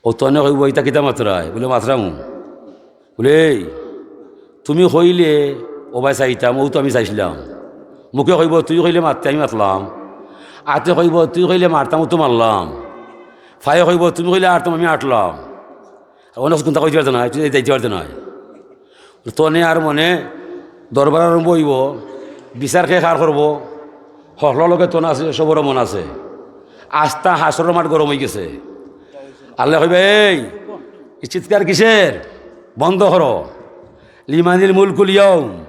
ও তনে কইবো, "ইতা কিতা মাতরায়?" বুলে, "মাতরামু।" বুলে, "এই, তুমি কইলে অবায় চাইতাম, অউ তো আমি চাইছলাম।" মুখে কইবো, "তুই কইলে মাততে, আমি মাতলাম।" আতে কইবো, "তুই কইলে মারতাম, অউ তো মারলাম।" ফায়ে কইবো, "তুমি কইলে আটতাম, আমি আটলাম।" অনো কুন্তা কইতে পারতে নায়, তুই যাইতে পারতে নায়। তনে আর মনে দরবার আরম্ভ অইবো, বিচার কে কার করবো? হকলর লগে তন আছে, সবরও মন আছে। আস্তা হাশরর মাঠ গরম অইগেছে। আল্লায় কইবা, "এই, ই চিৎকার কিসের? বন্ধ করো। লিমানিল মুলকুল ইয়াউম,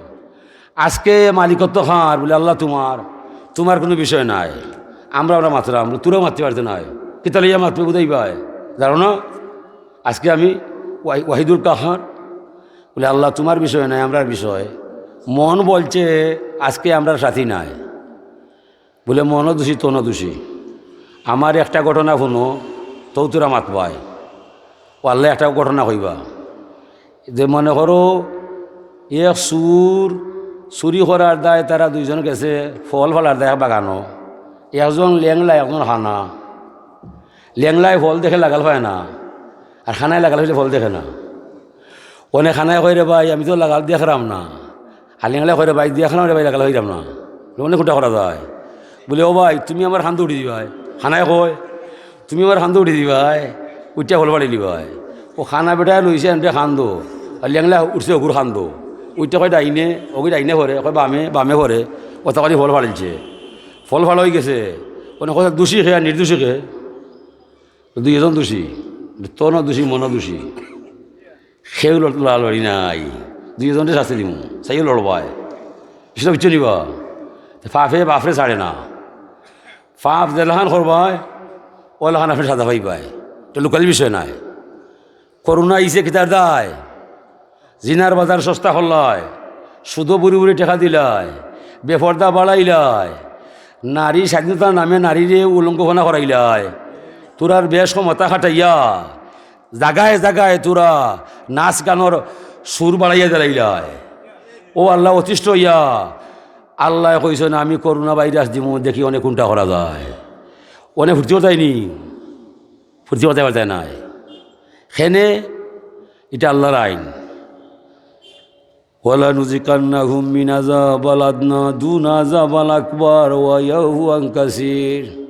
আজকে মালিকত্ব কার?" বুলে, "আল্লাহ তুমার, তুমার কুনু বিষয় নাই।" আমরা, আমরা মাতরাম, তুরাও মাততে পারতে নায়। কিতা লইয়া মাতবে বুঝাইবায়? জানো না? আজকে আমি ওয়াহি-, ওয়াহিদুল কাহার। বুলে, "আল্লাহ তুমার বিষয় নাই, আমরার বিষয়।" মন বলছে, "আজকে আমরার সাথী নাই।" বুলে, "মনও দোষী, তনও দোষী। আমার একটা ঘটনা হুনো, তউ তুরা মাতবায়।" ও আল্লায় একটা ঘটনা কইবা। যে মনে করো, এক চুর চুরি করার দায় তারা দুইজন গেছে ফল ফালার দায় বাগানো। একজন লেংলা, একজন কানা। লেংলায় ফল দেখে লাগাল পায় না, আর কানায় লাগাল পাইলে ফল দেখে না। অনে কানায় কয়, "রে ভাই, আমি তো লাগাল দেখরাম না, আর লেংলা কইরা, "ভাই, দিয়া খানা রে ভাই, লাগালে হইলাম না।" বলে, "অনেক কোনটা করা যায়?" বলে, "ও ভাই, তুমি আমার খান্দো উঠি দিবায়।" খানায় কয়, "তুমি আমার খান্দো উঠি দিবায়, উঠে ফল ফাড়ি দিবায়।" ও খানা বেটায় লইছে এনরে খান্দো, আর লেংলা উঠছে অগুর খান্দো। উঠে কয় ডাইনে, অগি ডাইনে পড়ে, কয় বামে, বামে পড়ে, ও তখনই ফল ফাড়িলছে। ফল ফাড়া হয়ে গেছে, মানে কত দোষী খে আর নির্দোষী খে? দুইজন দোষী, তন দোষী, মন দোষী। কেউ লড়-, লড়ালড়ি নাই, দুইজনরে শাস্তি দিমু, চাইও লড়বায়। বিষয়টা বুঝছো নিবা? তে পাপে বাপরে ছাড়ে না, পাপ যেলাখান করবায়, ওলাখান আপনে সাজা পাইবায়, এটা লুকালি বিষয় নাই। করোনা আইছে কিতার দায়? জিনার বাজার সস্তা করলায়, সুদো বুড়ি বুড়ি টেকা দিলায়, বেপর্দা বাড়াইলায়, নারী স্বাধীনতার নামে নারীরে উলঙ্গপনা করাইলায়, তোরার বেশ ক্ষমতা খাটাইয়া জাগায় জাগায় তোরা নাচ গানর সুর বাড়াইয়া দিলাইলায়। ও আল্লাহ অতিষ্ঠ হইয়া আল্লায় কইছইন, "আমি করোনা ভাইরাস দিমু, দেখি অনে কুনটা করা যায়।" অনে ফুর্তি করতায়নি, ফুর্তি করতায় পারতায় নায়। কেনে? এটা আল্লাহর আইন। "ওয়ালা নুজিকান্নাহুম মিন আযাবাল আদনা দুনা আযাবাল আকবার ওয়া ইয়াফু আন কাসির।"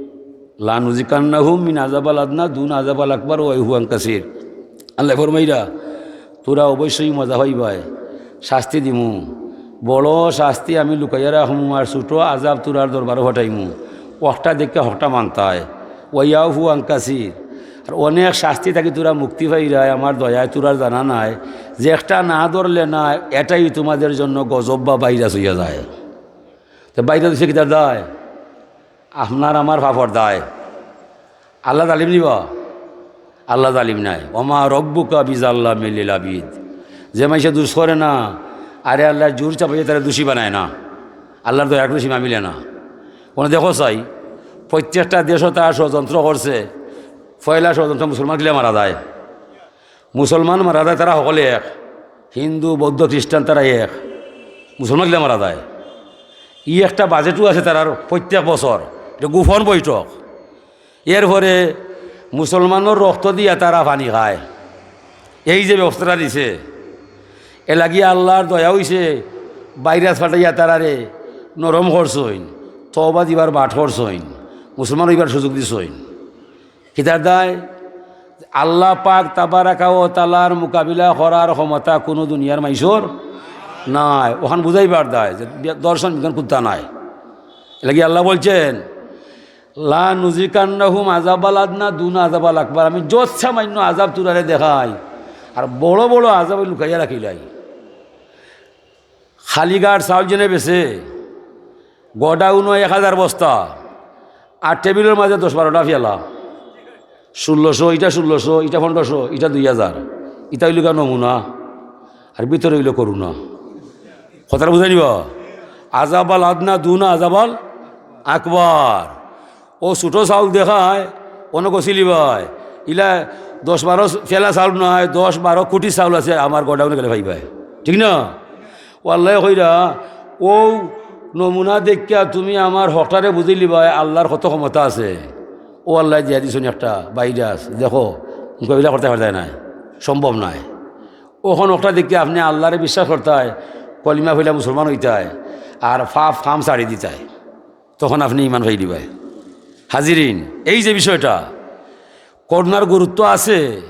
"লা নুজিকান্নাহুম মিন আযাবাল আদনা দুনা আযাবাল আকবার ওয়া ইয়াফু আন কাসির।" আল্লায় ফরমাইরা, "তোরা অবশ্যই মজা পাইবায়, শাস্তি দিমু। বড় শাস্তি আমি লুকাইয়া রাখমু, আর ছোট আযাব তোরার দরবারো ফাটাইমু। অকটা দেখিয়া হকটা মানতায়।" ওয়া ইয়াফু আন কাসির। আর অনেক শাস্তি থাকি তোরা মুক্তি পাইরায়, আমার দয়ায় তোরার জানা নাই, যে একটা না ধরলে না, এটাই তোমাদের জন্য গজব বা ভাইরাস হইয়া যায়। তো ভাইরাস হইছে কিতার দায়? আপনার আমার পাপর দায়। আল্লাহ জালিম নিবা? আল্লাহ জালিম নায়। "ওমা রব্বুকা বিজাল্লামিল লিল আবিদ।" যে মাইনষে দুষ করে না, আরে আল্লায় জোর চাপাইয়া তারে দোষী বানায় না। আল্লাহর দয়া কোনো সীমা মিলে না। অনে দেখো চাই, প্রত্যেকটা দেশো তারা ষড়যন্ত্র করছে। পয়লা ষড়যন্ত্র মুসলমান কিলা মারা যায়। মুসলমান মারা যায়, তারা হকলে এক। হিন্দু, বৌদ্ধ, খ্রিস্টান তারা এক। মুসলমান কিলা মারা যায়। ই একটা বাজেটও আছে তারার প্রত্যেক বছর, এটা গোপন বৈঠক। এরপরে মুসলমানর রক্ত দিয়া তারা পানি খায়। এই যে ব্যবস্থাটা দিছে, এর লাগি আল্লাহর দয়া হইছে, ভাইরাস ফাটাইয়া তারারে নরম করছইন, তওবা দিবার বাট করছইন, মুসলমান হইবার সুযোগ দিছইন। কিতার দায়? আল্লাহ পাক তাবারাকা ও তালার মোকাবিলা করার ক্ষমতা কোনো দুনিয়ার মাইনষর নাই। ওখান বুঝাইবার দায় যে বি-, দর্শন বিজ্ঞান কুত্তা নাই। এর লাগি আল্লাহ বলছেন, "লা নুজিকান্নাহুম আযাবাল আদনা দুনা আযাবাল আকবার।" আমি যত সামান্য আযাব তুরারে দেখাই, আর বড় বড় আযাব লুকাইয়া রাখিলাই। খালিঘাট চাউল যেনে বেচে, গোডাউনো এক হাজার বস্তা, আর টেবিলর মাঝে দশ বারোটা ফিয়ালা, ষোলোশো, ইটা ষোলোশো, ইটা পনেরোশো, ইটা দুই হাজার। ইটা অইলো গিয়া নমুনা, আর ভিতরে অইলো করুণা। কথাটা বুঝাই নিবা? আযাবাল আদনা দুনা আযাবাল আকবার। ও ছোট চাউল দেখায়, অনো গছিলিবায়। ইলা দশ বারো ফিয়ালা চাউল নায়, দশ বারো কোটি চাউল আছে আমার গোডাউনো গেলে পাইবায়। ঠিক না? ও আল্লায় কইরা, ও নমুনা দেখিয়া তুমি আমার হকটারে বুঝিলিবায়, আল্লাহর কত ক্ষমতা আছে। ও আল্লায় দিয়া দিছইন একটা ভাইরাস, দেখো, মোকাবিলা করতায় পারতায় নায়, সম্ভব নায়। অখন হকটা দেখিয়া আপনে আল্লাহরে বিশ্বাস করতায়, কলিমা পড়িয়া মুসলমান অইতায়, আর পাপ কাম ছাড়ি দিতায়। তখন আপনে ইমান পাইলিবায়। হাজিরিন, এই যে বিষয়টা, করোনার গুরুত্ব আছে,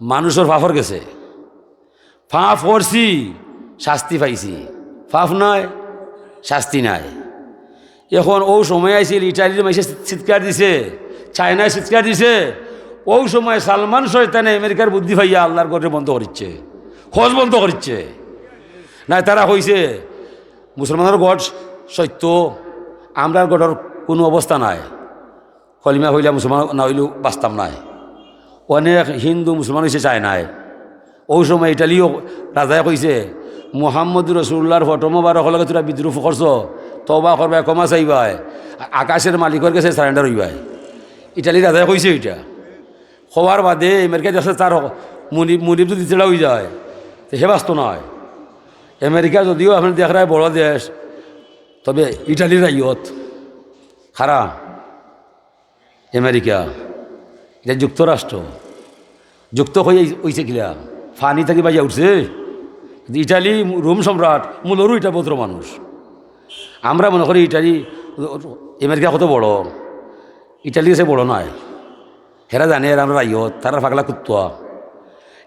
মানুষর পাপর গেছে। পাপ করছি, শাস্তি পাইছি। পাপ নাই, শাস্তি নাই। অখন অউ সময় আইছিল, ইটালির মাইনষে চিৎকার দিছে, চায়নায় চিৎকার দিছে। অউ সময় সালমান শয়তানে আমেরিকার বুদ্ধি পাইয়া আল্লাহর ঘররে বন্ধ করিচ্ছে, হজ বন্ধ করিচ্ছে। নাই, তারা কইছে, মুসলমানর ঘর সত্য, আমরার ঘরর কুনু অবস্থা নাই, কলিমা পড়িয়া মুসলমান না অইলেও বাঁচতাম নায়। অনেক হিন্দু মুসলমান অইছে চায়নায়। অউ সময় ইটালিও রাজায় কইছে, "মুহাম্মদুর রাসূলুল্লাহর ফটো মোবারকর লগে তুরা বিদ্রুপ করছো, তওবা করবায়, ক্ষমা চাইবায়, আ-, আকাশের মালিকর গেছে সারেন্ডার অইবায়।" ইটালি রাজায় কইছে ইটা। কওয়ার বাদে আমেরিকা দেখছে তার হক-, মুনিব, মুনিব যদি তেড়া অইযায়, তে হে বাঁচতো নায়। আমেরিকা যদিও আপনে দেখরায় বড় দেশ, তবে ইটালির রাইয়ত খারা। আমেরিকা, ইটা যুক্তরাষ্ট্র। যুক্ত অইয়া অইছে কিলা? পানি থাকি বাইয়া উঠছে? ইটালি, রোম সম্রাট, মূলরও ইটা ভদ্র মানুষ। আমরা মনে করি ইটালি, আমেরিকা কত বড়, ইটালি সে বড় নায়। হেরা জানে এরা আমরা রাইয়ত, তারা পাগলা কুত্তা।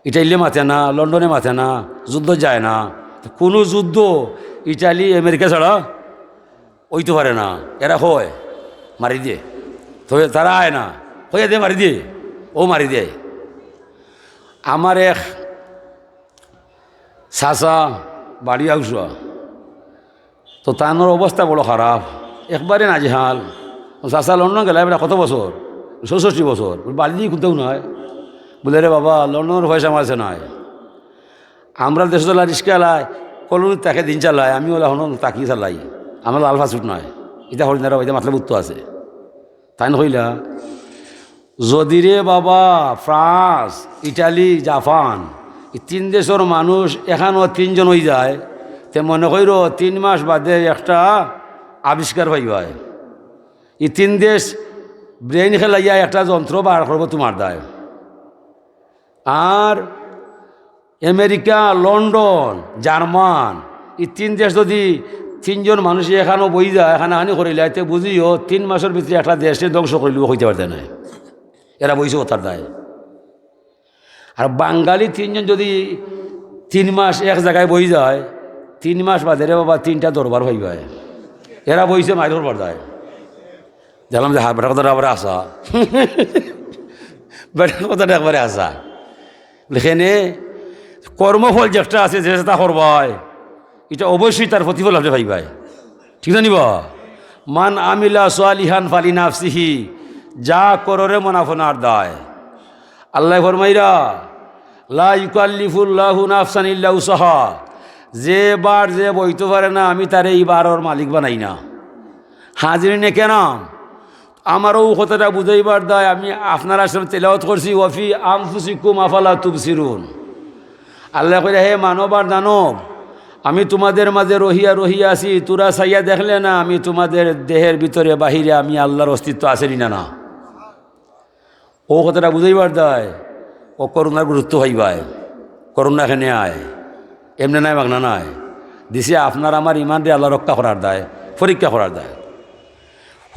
ইটালিয়ে মাতে না, লন্ডনে মাতে না, যুদ্ধ যায় না। তো কোনো যুদ্ধ ইটালি আমেরিকা ছাড়া অইতো পারে না। এরা কয়, মারি দে। তবে তারা আয় না, কইয়া দে মারি দে, ও মারি দে। আমার এক চাচা বাড়ি আউসা, তো তানর অবস্থা বড় খারাপ, একবারে নাজেহাল। চাচা লন্ডন গেলা বেটা কত বছর, চৌষট্টি বছর, বাড়ি দিয়ে খুলতেও নয়। বলে, রে বাবা, লন্ডনের পয়সা আমার কাছে নাই। আমরা দেশে চালা রিক্সা চালায়, কলোনিত থাকে দিন চালায়, আমি ওলা হন তাকি চালাই, আমার লাল ফাসুট নাই, ইটা হরিনারা, ইটা মাতলে বুত্ত আছে। তাইন কইলা, যদি রে বাবা, ফ্রান্স, ইটালি, জাপান, এই তিন দেশর মানুষ এখানো তিনজন অই যায়, তে মনে কইরো তিন মাস বাদে একটা আবিষ্কার পাইবায়। এই তিন দেশ ব্রেইন খেলাইয়া একটা যন্ত্র বার করবো তোমার দায়। আর আমেরিকা, লন্ডন, জার্মান, এই তিন দেশ যদি তিনজন মানুষ এখানো বই যায়, এখানে হানি করিলায়, তে বুঝিও তিন মাসর ভিতরে একটা দেশে ধ্বংস করিলিবো, কইতে পারতে নায়। এরা বইছে ওতার দায়। আর বাঙালি তিনজন যদি তিন মাস এক জাগায় বই যায়, তিন মাস বাদে রে বাবা তিনটা দরবার পাইবায়। এরা বইছে মাইর করবার দায়। জানলাম যে, হ্যাঁ, বেটার কথাটা আবার আসা। বেটার কথাটা একবারে আসা। লেখেনে কর্মফল যেটা আছে, যে যেটা করবায়, এটা অবশ্যই তার প্রতিফল আপনি পাইবায়। ঠিক না নিবা? মান আমিলা সালিহান ফালি নাফসিহি, যা কররে মন আপনার দায়। আল্লাহ ফরমাইরা, লা ইউকাল্লিফুল্লাহু নাফসান ইল্লা উসাহা, যে বার যে বইতো পারে না, আমি তারে এই বারর মালিক বানাই না। হাজিরিনে কেরাম, আমারও কথাটা বুঝাইবার দায়, আমি আপনারা আসলে তেলাওয়াত করছি, "ওয়াফি আনফুসিকুম আফালা তুবসিরুন।" আল্লাহ কইরা, "হে মানব আর দানব, আমি তোমাদের মাঝে রহিয়া রহিয়া আছি, তোরা চাইয়া দেখলে না, আমি তোমাদের দেহের ভিতরে বাহিরে আমি আল্লাহর অস্তিত্ব আছে নি না?" না, ও কথাটা বুঝাইবার দায়, ও করোনার গুরুত্ব পাইবায়। করোনা এখানে আয়, এমনে নাই, মাগনা নাই। দিছে আপনার আমার ইমানরে আল্লাহ রক্ষা করার দায়, পরীক্ষা করার দায়।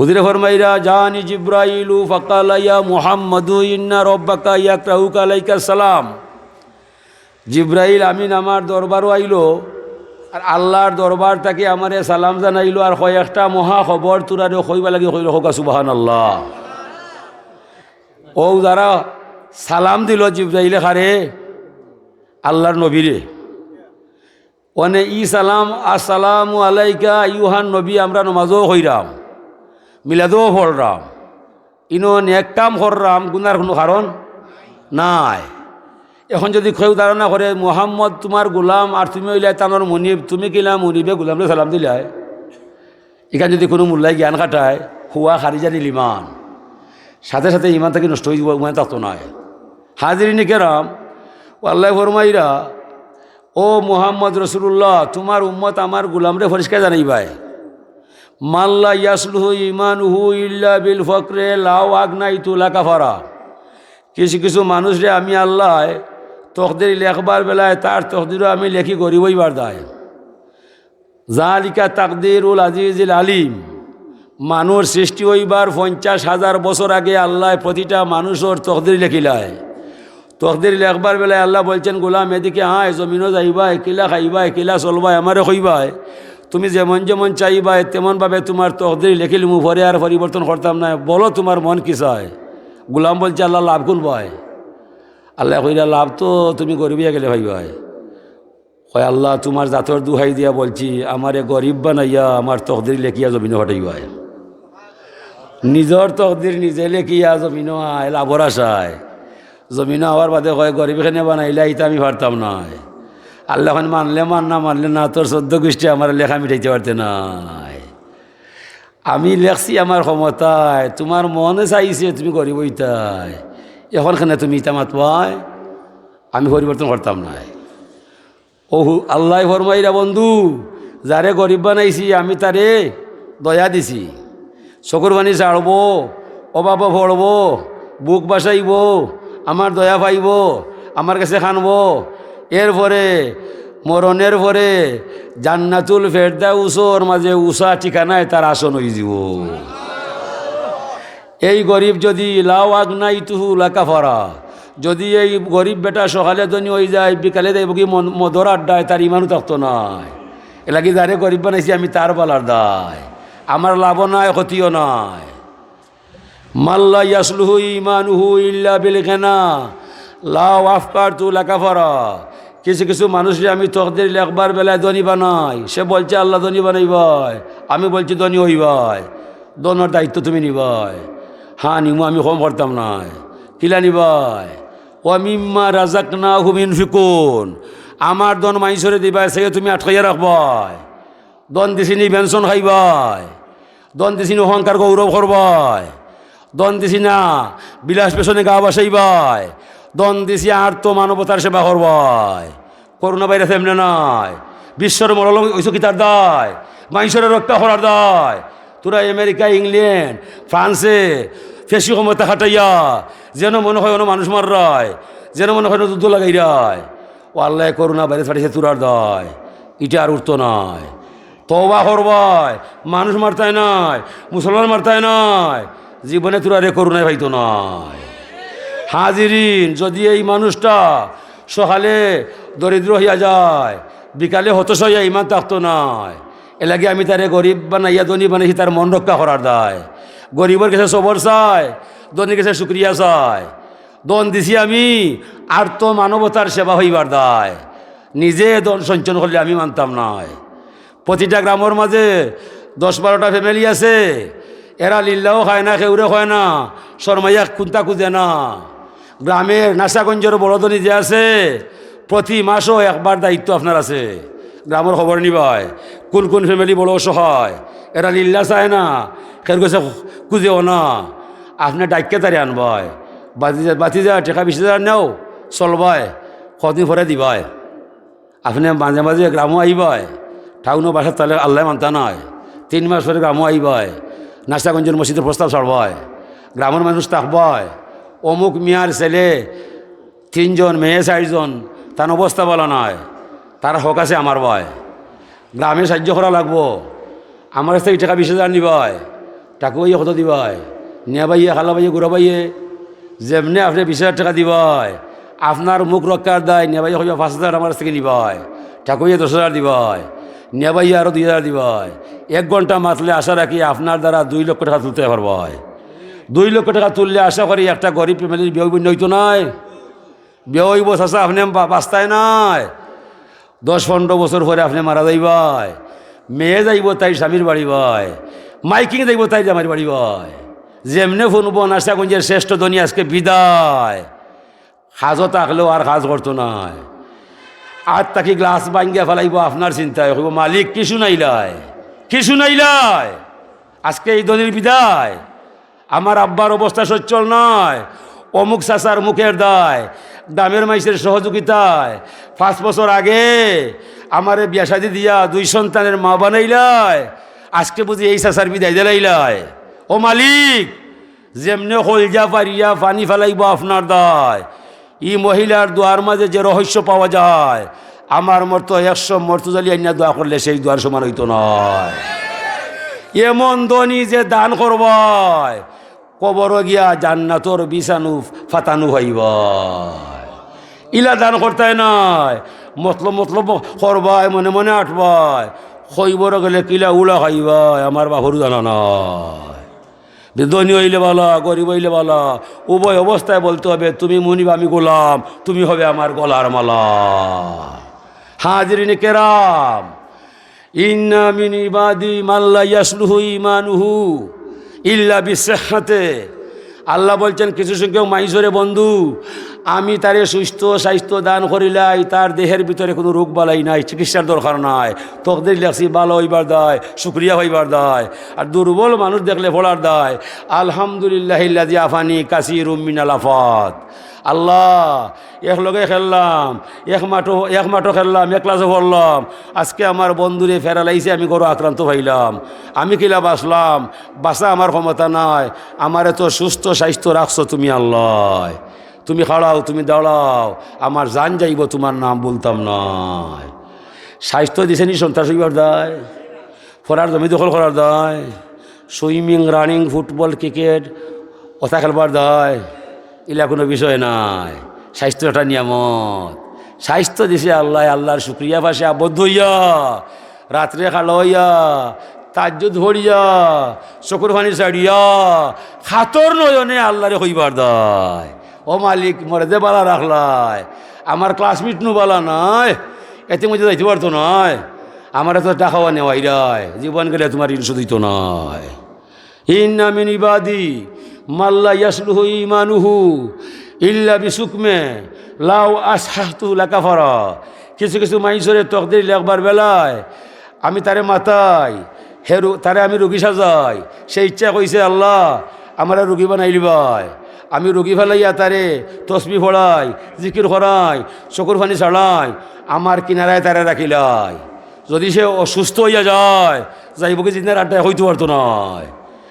হুজুরে ফরমাইরা, "জানি জিব্রাইলু ফাকালা ইয়া মুহাম্মাদু ইন্না রব্বাকা ইয়াকরাউকা আলাইকা সালাম।" জিব্রাইল আমিন আমার দরবারও আইলো, আর আল্লাহর দরবার থাকি আমারে সালাম জানাইলো, আর কয়েকটা মহা খবর তোরারে কইবা লাগি কইলো, কউক্কা সুবহানাল্লাহ। ও যারা সালাম দিল জিব্রাইলে কারে, আল্লাহর নবীরে। অনে ই সালাম, "আসসালামু আলাইকা আইয়ুহান নবী", আমরা নমাজও কইরাম, মিলাদও পড়রাম, ইনো নেক কাম কররাম, গুনার কোনো কারণ নাই। এখন যদি কেউ ধারণা করে, "মোহাম্মদ তোমার গোলাম আর তুমি অইলায় তানর মুনিব, তুমি কিলা মুনিবে গোলামরে সালাম দিলায়?" ইখান যদি কোনো মোল্লায় জ্ঞান খাটায়, হুয়া খারিজ আনিল ইমান, সাথে সাথে ইমান থাকি নষ্ট অই যিবো, ইমান থাকতো নায়। হাজিরিনে কেরাম, ও আল্লাহ ফরমাইরা, "ও মুহাম্মদ রসুলুল্লাহ, তোমার উম্মত আমার গোলামরে পরিষ্কার জানাইবায়, মাল্লা ইয়াসলুহু ইমানুহু ইল্লা বিল ফকরে লাউ আগনাইতু লাকাফারা।" কিছু কিছু মানুষরে আমি আল্লাহ তকদির লেখবার বেলায় তার তকদিরও আমি লেখি গরিব অইবার দায়। জালিকা তাকদিরুল আজিজিল আলিম। মানুষ সৃষ্টি অইবার পঞ্চাশ হাজার বছর আগে আল্লাহ প্রতিটা মানুষর তকদির লেখিলায়। তকদির লেখবার বেলায় আল্লাহ বলছেন, "গোলাম, এদিকে আয়, জমিনো যাইবায়, কিলা খাইবায়, কিলা চলবায়, আমারে কইবায়। তুমি যেমন যেমন চাইবায়, তেমন ভাবে তোমার তকদির লেখিলিমু, পরে আর পরিবর্তন করতাম না। বলো, তোমার মন কি চায়?" গোলাম বলছে, "আল্লাহ, লাভ কুন বায়?" আল্লাহ কইরা, "লাভ তো তুমি গরিব অইয়া গেলে পাইবায়।" কয়, "আল্লাহ, তোমার জাতর দুহাই দিয়া বলছি, আমারে গরিব বানাইয়া আমার তকদির লেখিয়া জমিনো পাঠাইবায়।" নিজর তকদির নিজে লেখিয়া জমিনো আয়, লাভর আশায়। জমিনো আওয়ার বাদে কয়, "গরিব কেনে বানাইলা, ইতা আমি পারতাম নায়।" আল্লাহ কইন, "মানলে মান, না মানলে না, তোর চোদ্দ গুষ্টি আমার লেখা মিটাইতে পারতে নায়। আমি লেখছি আমার ক্ষমতায়, তোমার মনে চাইছে তুমি গরিব অইতায়, এখন কেনে তুমি ইতা মাতবায়, আমি পরিবর্তন করতাম নায়।" ওহু, আল্লাহ ফরমাইরা, "বন্ধু, যারে গরিব বানাইছি, আমি তারে দয়া দিছি। চকুর পানি ছাড়বো, অভাবো পড়বো, বুক বাসাইবো, আমার দয়া পাইবো, আমার কাছে কানবো। এরপরে মরণের পরে জান্নাতুল ফেরদাউসর মাঝে উষা ঠিকানায় তার আসন অইযিবো। এই গরিব যদি লাউ আগনাইতুহু লাকাফারা, যদি এই গরিব বেটা সকালে ধনী অইযায়, বিকালে যাইবো কি মন-, মদর আড্ডায়, তার ইমানও থাকতো নায়। এরলাগি যারে গরিব বানাইছি আমি তার বালার দায়, আমার লাভও নাই, ক্ষতিও নাই। মাল্লা ইয়াসলুহু ইমানুহু ইল্লা বিল গিনা, লাউ আফকারতু লাকাফারা। কিছু কিছু মানুষরে আমি তকদির লেখবার বেলায় ধনী বানাই, সে বলছে আল্লাহ ধনী বানাইবায়, আমি বলছি ধনী অইবায়, ধনর দায়িত্ব তুমি নিবায়। হ্যাঁ, নিমু, আমি কম করতাম নায়। কিলা নিবায়? ওয়া মিম্মা রাজাকনাহুম ইউনফিকুন, আমার ধন মাইনষরে দিবায়, সে তুমি আটকাইয়া রাখবায়। ধন দিছি নি বেনসন খাইবায়, ধন দিছি নি অহংকার গৌরব করবায়, ধন দিছি না বিলাস বেসনে গা ভাসাইবায়, ধন দিছি আর্ত মানবতার সেবা করবায়। করোনা ভাইরাস এমনে নায়, বিশ্বর মরল অইছো কিতার দায়? মাইনষরে রক্ষা করার দায়। তোরা আমেরিকা, ইংল্যান্ড, ফ্রান্সে ফেসি ক্ষমতা খাটাইয়া যেন মনে হয় অনো মানুষ মাররায়, যেন মনে হয় অনো যুদ্ধ লাগাইরায়। ও আল্লায় করোনা ভাইরাস পাঠাইছে তোরার দায়, ইটা আর উঠতো নায়। তওবা করবায়, মানুষ মারতায় নায়, মুসলমান মারতায় নায়, জীবনে তোরারে করোনায় পাইতো নায়। হাজিরিন, যদি এই মানুষটা সকালে দরিদ্র অইয়া যায়, বিকালে হতাশ অইয়া ইমান থাকতো নায়, এরলাগি আমি তারে গরিব বানাইয়া ধনী বানাইছি তার মন রক্ষা করার দায়। গরিবর গেছে সবর চায়, ধনীর গেছে শুকরিয়া চায়। ধন দিছি আমি আর্ত মানবতার সেবা অইবার দায়। নিজে ধন সঞ্চয় করলে আমি মানতাম নায়। প্রতিটা গ্রামর মাঝে দশ বারোটা ফ্যামিলি আছে, এরা লিল্লাও খায় না, কেউরে কয় না, শরমাইয়া কুন্তা খুঁজে না। গ্রামের নাসিরাগঞ্জর বড় ধনী যে আছে, প্রতি মাসও একবার দায়িত্ব আপনার আছে, গ্রামর খবর নিবায়, কোন কোন ফ্যামিলি বড় অসহায়, এরা লিল্লা চায় না, কেউর গেছে খুঁজেও না, আপনে ডাইক্কা তারে আনবায়। বাতিজা, বাতিজা, টেকা বিশ হাজার নেও, চলবায়, কদিন পরে দিবায়। আপনে মাঝে মাঝে গ্রামও আইবায়, টাউনো বাসার তালে আল্লায় মানতা নায়। তিন মাস পরে গ্রামও আইবায়, নাসিরাগঞ্জর মসজিদর প্রস্তাব ছাড়বায়, গ্রামর মানুষ থাকবায়, অমুক মিয়ার ছেলে তিনজন, মেয়ে চাইরজন, তান অবস্থা ভালা নায়, তার হক আছে আমার বায়। গ্রামে সাহায্য করা লাগবো। আমার কাছ থাকি টেকা বিশ হাজার নিবায়, টাকু ভাইয়ে কত দিবায়, নিয়া ভাইয়ে, খালা ভাইয়ে, গুড়া ভাইয়ে, যেমনে আপনে বিশ হাজার টেকা দিবায়, আপনার মুখ রক্ষার দায়, নিয়া ভাইয়ে কইবা পাঁচ হাজার আমার কাছ থাকি নিবায়, টাকু ভাইয়ে দশ হাজার দিবায়, নিয়া ভাইয়ে আরো দুই হাজার দিবায়। এক ঘন্টা মাতলে আশা রাখি আপনার দ্বারা দুই লক্ষ টেকা তুলতে পারবায়। দুই লক্ষ টেকা তুললে আশা করি একটা গরিব ফ্যামিলির বিয়া অইবো নায়? বিয়া অইবো চাচা, আপনে বা-, বাঁচতায় নায়। দশ পনরো বছর পরে আপনে মারা যাইবায়, মেয়ে যাইবো তাইর স্বামীর বাড়ি বায়, মাইকিং যাইবো তাইর জামাইর বাড়ি বায়। যেমনে হুনবো নাসিরাগঞ্জের শ্রেষ্ঠ ধনী আজকে বিদায়, কাজও থাকলেও আর কাজ করতো নায়। আর থাকি গ্লাস ভাঙ্গিয়া ফালাইবো আপনার চিন্তায়, কইবো, "মালিক, কি শুনাইলায়, কি শুনাইলায়?" আজকে এই ধনীর বিদায়, আমার আব্বার অবস্থা সচ্ছল নায়, অমুক চাচার মুখের দায়, গ্রামের মাইনষের সহযোগিতায় পাঁচ বছর আগে আমারে বিয়া শাদি দিয়া দুই সন্তানের মা বানাইলায়, আজকে বুঝি এই চাচার বিদায় দিলাইলায়। ও মালিক, যেমনে কলজা ফারিয়া পানি ফালাইবো আপনার দায়, ই মহিলার দোয়ার মাঝে যে রহস্য পাওয়া যায়, আমার মতো একশো মর্তুজালি আইনা দোয়া করলে সেই দোয়ার সমান অইতো নায়। এমন ধনী যে দান করবায়, কবরো গিয়া জান্নাতর বিছানু ফাতানু পাইবায়। ইলা দান করতায় নায়, মতলব মতলব করবায়, মনে মনে আটবায়, কইবরো গেলে কিলা উলা খাইবায়, আমার বাপরও জানা নাই। যে ধনী অইলে ভালা, গরিব অইলে ভালা, উভয় অবস্থায় বলতে হবে, "তুমি মুনিব, আমি গোলাম, তুমি হবে আমার গলার মালা।" হাজিরিনে কেরাম, ইন্না মিন ইবাদি মান লা ইয়াসলুহু ঈমানুহু ইল্লা বিসিহহাতে। আল্লাহ বলছেন, কিছু সংখ্যক মাইনষরে বন্ধু, আমি তারে সুস্থ স্বাস্থ্য দান করিলাই, তার দেহের ভিতরে কোনো রোগ বালাই নাই, চিকিৎসার দরকার নাই, তকদির লেখছি ভালা অইবার দায়, শুকরিয়া অইবার দায়। আর দুর্বল মানুষ দেখলে পড়ার দায়, আলহামদুলিল্লাহিল্লাযী আফানি কাসীরুম মিনাল আফাত। আল্লাহ, এক লগে খেললাম, এক মাঠো, এক মাঠো খেললাম, এক ক্লাসে পড়লাম, আজকে আমার বন্ধুরে প্যারালাইসে আমি ঘরো আক্রান্ত পাইলাম, আমি কিলা বাঁচলাম? বাঁচা আমার ক্ষমতা নাই, আমারে তো সুস্থ স্বাস্থ্য রাখছো তুমি আল্লাহ। তুমি খাড়াও, তুমি দাঁড়াও, আমার জান যাইবো, তুমার নাম ভুলতাম নায়। স্বাস্থ্য দিছে নি সন্ত্রাস অইবার দায়, ফরার জমি দখল করার দায়, সুইমিং, রানিং, ফুটবল, ক্রিকেট, অতা খেলবার দায়, ইলা কুনু বিষয় নায়। স্বাস্থ্য একটা নিয়ামত। স্বাস্থ্য দিছে আল্লায়, আল্লার শুকরিয়া পাশে আবদ্ধ অইয়া, রাত্রে খাড়া অইয়া, তাহাজ্জুদ পড়িয়া, চকুর পানি ছাড়িয়া, কাতর নয়নে আল্লারে কইবার দায়, "ও মালিক, মোরে যে বালা রাখলায়, আমার ক্লাসমেট নু বালা নায়, এতে মধ্যে যাইতে পারতো নায়, আমার এত টাকাও নেওয়াইরায়, জীবন গেলে তুমার ঋণ শোধ অইতো নায়।" ইন্না মিন ইবাদি মাল্লা ইয়াসলুহু ইমানুহু ইল্লা বিসুকমে লাউ আসহাহতু লাকাফারা। কিছু কিছু মাইনষরে তকদির লেখবার বেলায় আমি তারে মাতাই, হে রু-, তারে আমি রুগী সাজাই, সে ইচ্ছা কইছে, "আল্লাহ, আমারে রুগী বানাইলিবায়।" আমি রুগী ফালাইয়া তারে তসবি পড়াই, জিকির করাই, চকুর পানি ছাড়াই, আমার কিনারায় তারে রাখিলাই। যদি সে অসুস্থ অইয়া যায়, যাইবো কি জিন্দার আড্ডায় কইতো পারতো নায়।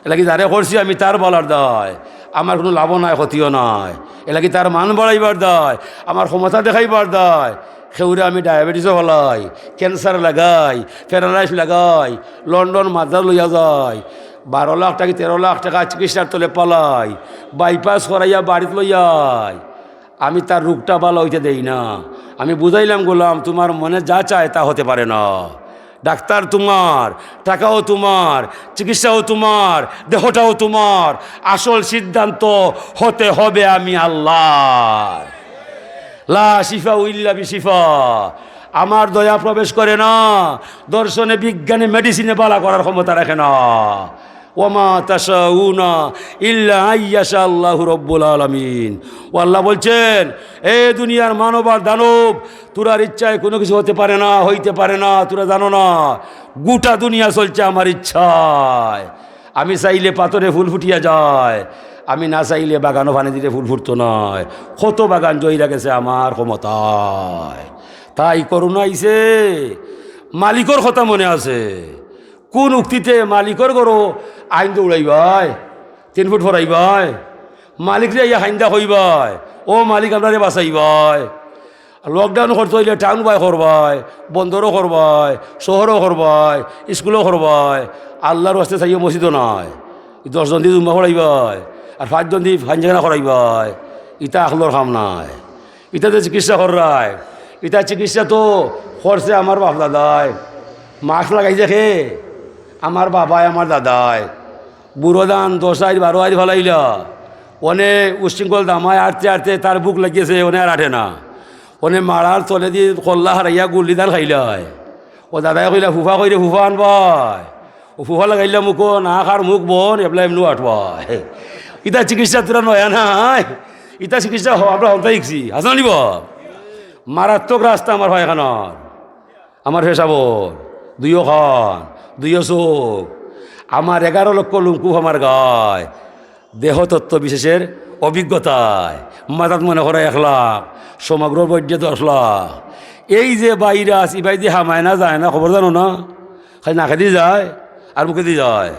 এলাগি যারে করছি আমি তার বালার দায়, আমার কুনু লাভও নাই, ক্ষতিও নাই। এলাগি তার মান বাড়াইবার দায়, আমার ক্ষমতা দেখাইবার দায়। কেউরে আমি ডায়াবেটিসও ফালাই, ক্যান্সার লাগাই, প্যারালাইস লাগাই, লন্ডন মাদ্রাজ লইয়া যাই, বারো লাখ টাকা, তেরো লাখ টাকা চিকিৎসার তলে ফালাই, বাইপাস করাইয়া বাড়িত লইয়াই। আমি তার রোগটা বালা অইতে দেই না। আমি বুঝাইলাম, "গোলাম, তুমার মনে যা চায় তা হতে পারে না। ডাক্তার তুমার, টাকাও তুমার, চিকিৎসাও তুমার, দেহটাও তুমার, আসল সিদ্ধান্ত হতে হবে আমি আল্লাহর। লা শিফা ইল্লা বিশিফা।" আমার দয়া প্রবেশ করে না, দর্শনে, বিজ্ঞানে, মেডিসিনে বালা করার ক্ষমতা রাখে না। "ওয়া মা তাশাউনা ইল্লা আইয়াশা আল্লাহু রব্বুল আলামিন।" ও আল্লাহ বলছেন, "এ দুনিয়ার মানব আর দানব, তোরার ইচ্ছায় কুনু কিছু হতে পারে না, হইতে পারে না, তোরা জানো না। গোটা দুনিয়া চলছে আমার ইচ্ছায়। আমি চাইলে পাথরে ফুল ফুটিয়া যায়, আমি না চাইলে বাগানো পানি দিলে ফুল ফুটতো নায়। কত বাগান জইরা গেছে আমার ক্ষমতায়।" তাই করোনা আইছে, মালিকর কথা মনে আছে। কোন উক্তিতে মালিকর ঘরো আইন দৌড়াইবায়, তিন ফুট ফরাইবায়, মালিকরে আইয়া হাইন্দা কইবায়, "ও মালিক, আমরারে বাঁচাইবায়।" লকডাউন করতে অইলে টাউন বায় করবায়, বন্দরও করবায়, শহরও করবায়, স্কুলও করবায়, আল্লাহর ওয়াস্তে চাইও মসজিদও নাই। ই দশ জন দি জুম্মা করাইবায়, আর পাঁচ জন দি ফাঞ্জাখানা করাইবায়, ইতা আখলর কাম নায়। ইতা যে চিকিৎসা কররায়, ইতা চিকিৎসা তো করছে আমার বাপ দাদায়। মাস্ক লাগাইছে কে? আমার বাবায়, আমার দাদায়। বুড়ো ধান দশ আইর, বারো আইর ফালাইলা। অনে উশৃঙ্খল দামায় আটতে আটতে তার ভুক লাগিছে, অনে আর আটে না। অনে মাড়ার তলেদি কল্লা হারাইয়া গুল্লি ধান খাইলায়। ও দাদায় কইলা, "ফুফা কই রে, ফুফা আনবায়।" ও ফুফা লাগাইলা মুখো, নাক আর মুখ বন, এবলা এমনু আটবায়। ইতা চিকিৎসা তোরা নয়া নাই। ইতা চিকিৎসা হ-, আমরা হন্তা শিখছি। হাসান আলী বা? মারাত্মক রাস্তা আমার পায়খানার। আমার পেশাবর, দুইও খান, দুইও চোখ, আমার এগারো লক্ষ লোমকূপ আমার গায়, দেহতত্ত্ব বিশেষের অভিজ্ঞতায়, মাথাত মনে করে এক লাখ, সমগ্র বৈদ্যে দশ লাখ। এই যে ভাইরাস, ইবাইদি হামায় না যায় না, খবর জানো না? খালি নাকেদি যায় আর মুখেদি যায়।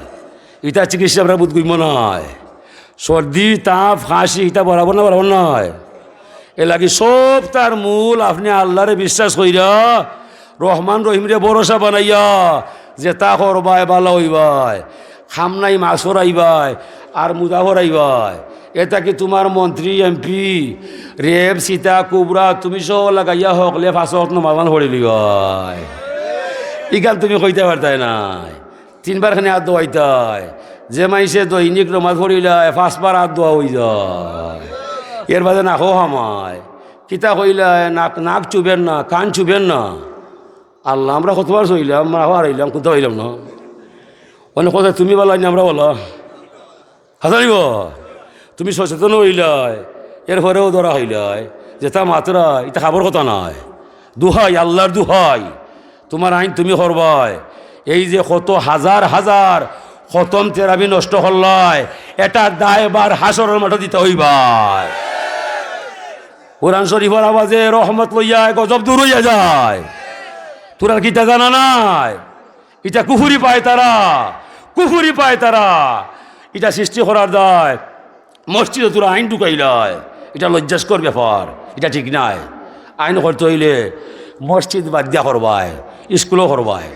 ইতা চিকিৎসা আমরা বুধ গুইম নাই। সর্দি, তাপ, খাসি, ইতা বরাবর না, বরাবর নাই। এর লাগি সব তার মূল আপনে আল্লাহরে বিশ্বাস কইরা, রহমান রহিমরে ভরসা বানাইয়া, যেতা করবায় বালা অইবায়, খামনাই মাছ ফরাইবায়, আর মুজা ফরাইবায়। এতা কি তুমার মন্ত্রী, এমপি, রেব, সিতা, কুবরা, তুমি সহ লাগাইয়া হকলে পাঁচ ওয়াক্ত নমাজ পড়ি লিবায়? ইখান তুমি কইতা পারতায় নায়। তিনবার খানি আত ধোয়াইতায়। যে মাইনষে দৈনিক নমাজ পড়িলায়, পাঁচবার আত ধোয়া অইযায়। এর বাদে নাকও হামায়। কিতা কইলায়, নাক, নাক চুবের না, কান চুবের না। আল্লাহ, আমরা কতবার চইলাম, আমরা হারাইলাম, কুন্তা পাইলাম না। অনে কথা তুমি বালা নি, আমরা বালা। হাজারিব, তুমি সচেতন অইলায়, এরপরেও ধরা খাইলায়, যেতা মাতরায়, ইতা খাবার কথা নায়। দুহাই, আল্লাহর দুহাই, তুমার আইন তুমি করবায়। এই যে কত হাজার হাজার খতম তেরাবি নষ্ট করলায়, এটার দায়ভার হাশরর মাঠো দিতা অইবায়। কোরআন শরীফর আওয়াজে রহমত লইয়া গজব দূর অইয়া যায়। তোরার কিতা জানা নাই? ইটা কুফুরি পায় তারা, কুফুরি পায় তারা। ইটা সৃষ্টি করার দায়। মসজিদো তোরা আইন ঢুকাইলায়, ইটা লজ্জাস্কর ব্যাপার, ইটা ঠিক নায়। আইন করতে অইলে মসজিদ বাদ দিয়া করবায়, স্কুলও করবায়,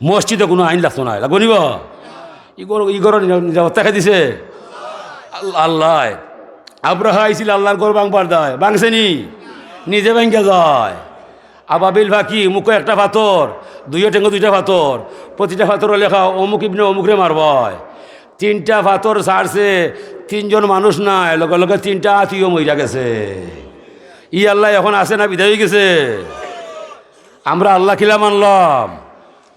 মসজিদে কুনু আইন লাগতো নায়, লাগবো নি বা? ইগর ইগর নিরাপত্তা কে দিছে? আল- আল্লায়। আব্রাহা আইছিল আল্লার ঘর ভাঙবার দায়, ভাঙছে নি? নিজে ভাঙ্গা যায়। আবাবিল পাখি, মুখো একটা পাথর, দুইও ঠেঙ্গো দুইটা পাথর, প্রতিটা পাথরো লেখা অমুক ইবনে অমুকরে মারবায়। তিনটা পাথর ছাড়ছে, তিনজন মানুষ নাই, লগে লগে তিনটা আত্মীয় মইরা গেছে। ই আল্লাহ এখন আছে না বিদায় অই গেছে? আমরা আল্লাহ কিলা মানলাম?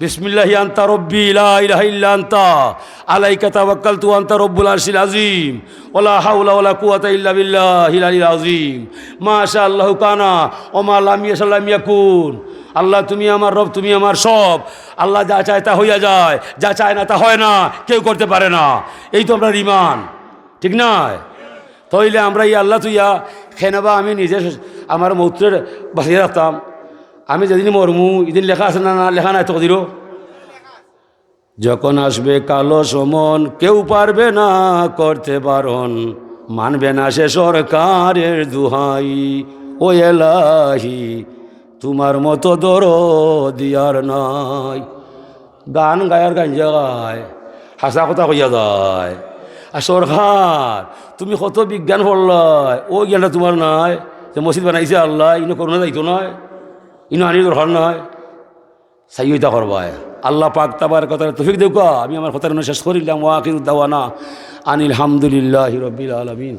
বিসমিল্লাহি আনতা রব্বি লা ইলাহা ইল্লা আনতা আলাইকা তাওয়াক্কালতু আনতা রব্বুল আরশিল আযীম ওয়া লা হাওলা ওয়া লা কুওয়াতা ইল্লা বিল্লাহিল আলিয়্যিল আযীম। মা শা আল্লাহু কানা ওয়া মা লাম ইয়াশা লাম ইয়াকুন। আল্লাহ, তুমি আমার রব, তুমি আমার সব। আল্লাহ যা চায় তা হইয়া যায়, যা চায় না তা হয় না, কেউ করতে পারে না। এই তো আমরার ইমান, ঠিক নায়? তাইলে আমরা ই আল্লাহ তুইয়া কেনে বা আমি নিজে আমার মৌতরে বাঁচিয়া রাখতাম। আমি যেদিন মরমু, ইদিন লেখা আছে না, না লেখা নাই তকদিরো? যখন আসবে কালো সমন, কেউ পারবে না করতে বারণ, মানবে না সে সরকারের দুহাই। ও এলাহি, তোমার মতো দরদি আর নাই। গান গায় আর গাঞ্জা খায়, হাছা কথা কইয়া যায়। আর সরকার, তুমি কত বিজ্ঞান পড়লায়, অউ জ্ঞানটা তোমার নাই যে মসজিদ বানাইছে আল্লায়, ইনো করোনা যাইতো নায়, ইনো আনির দরকার নাই। চাইও ইতা করবায়। আল্লাহ পাক তাবারক ওয়া তাআলা তৌফিক দেউক্কা। আমি আমার কথা এনো শেষ করিলাম। ওয়া আখিরু দাওয়ানা আনিল হামদুলিল্লাহি রাব্বিল আলামিন।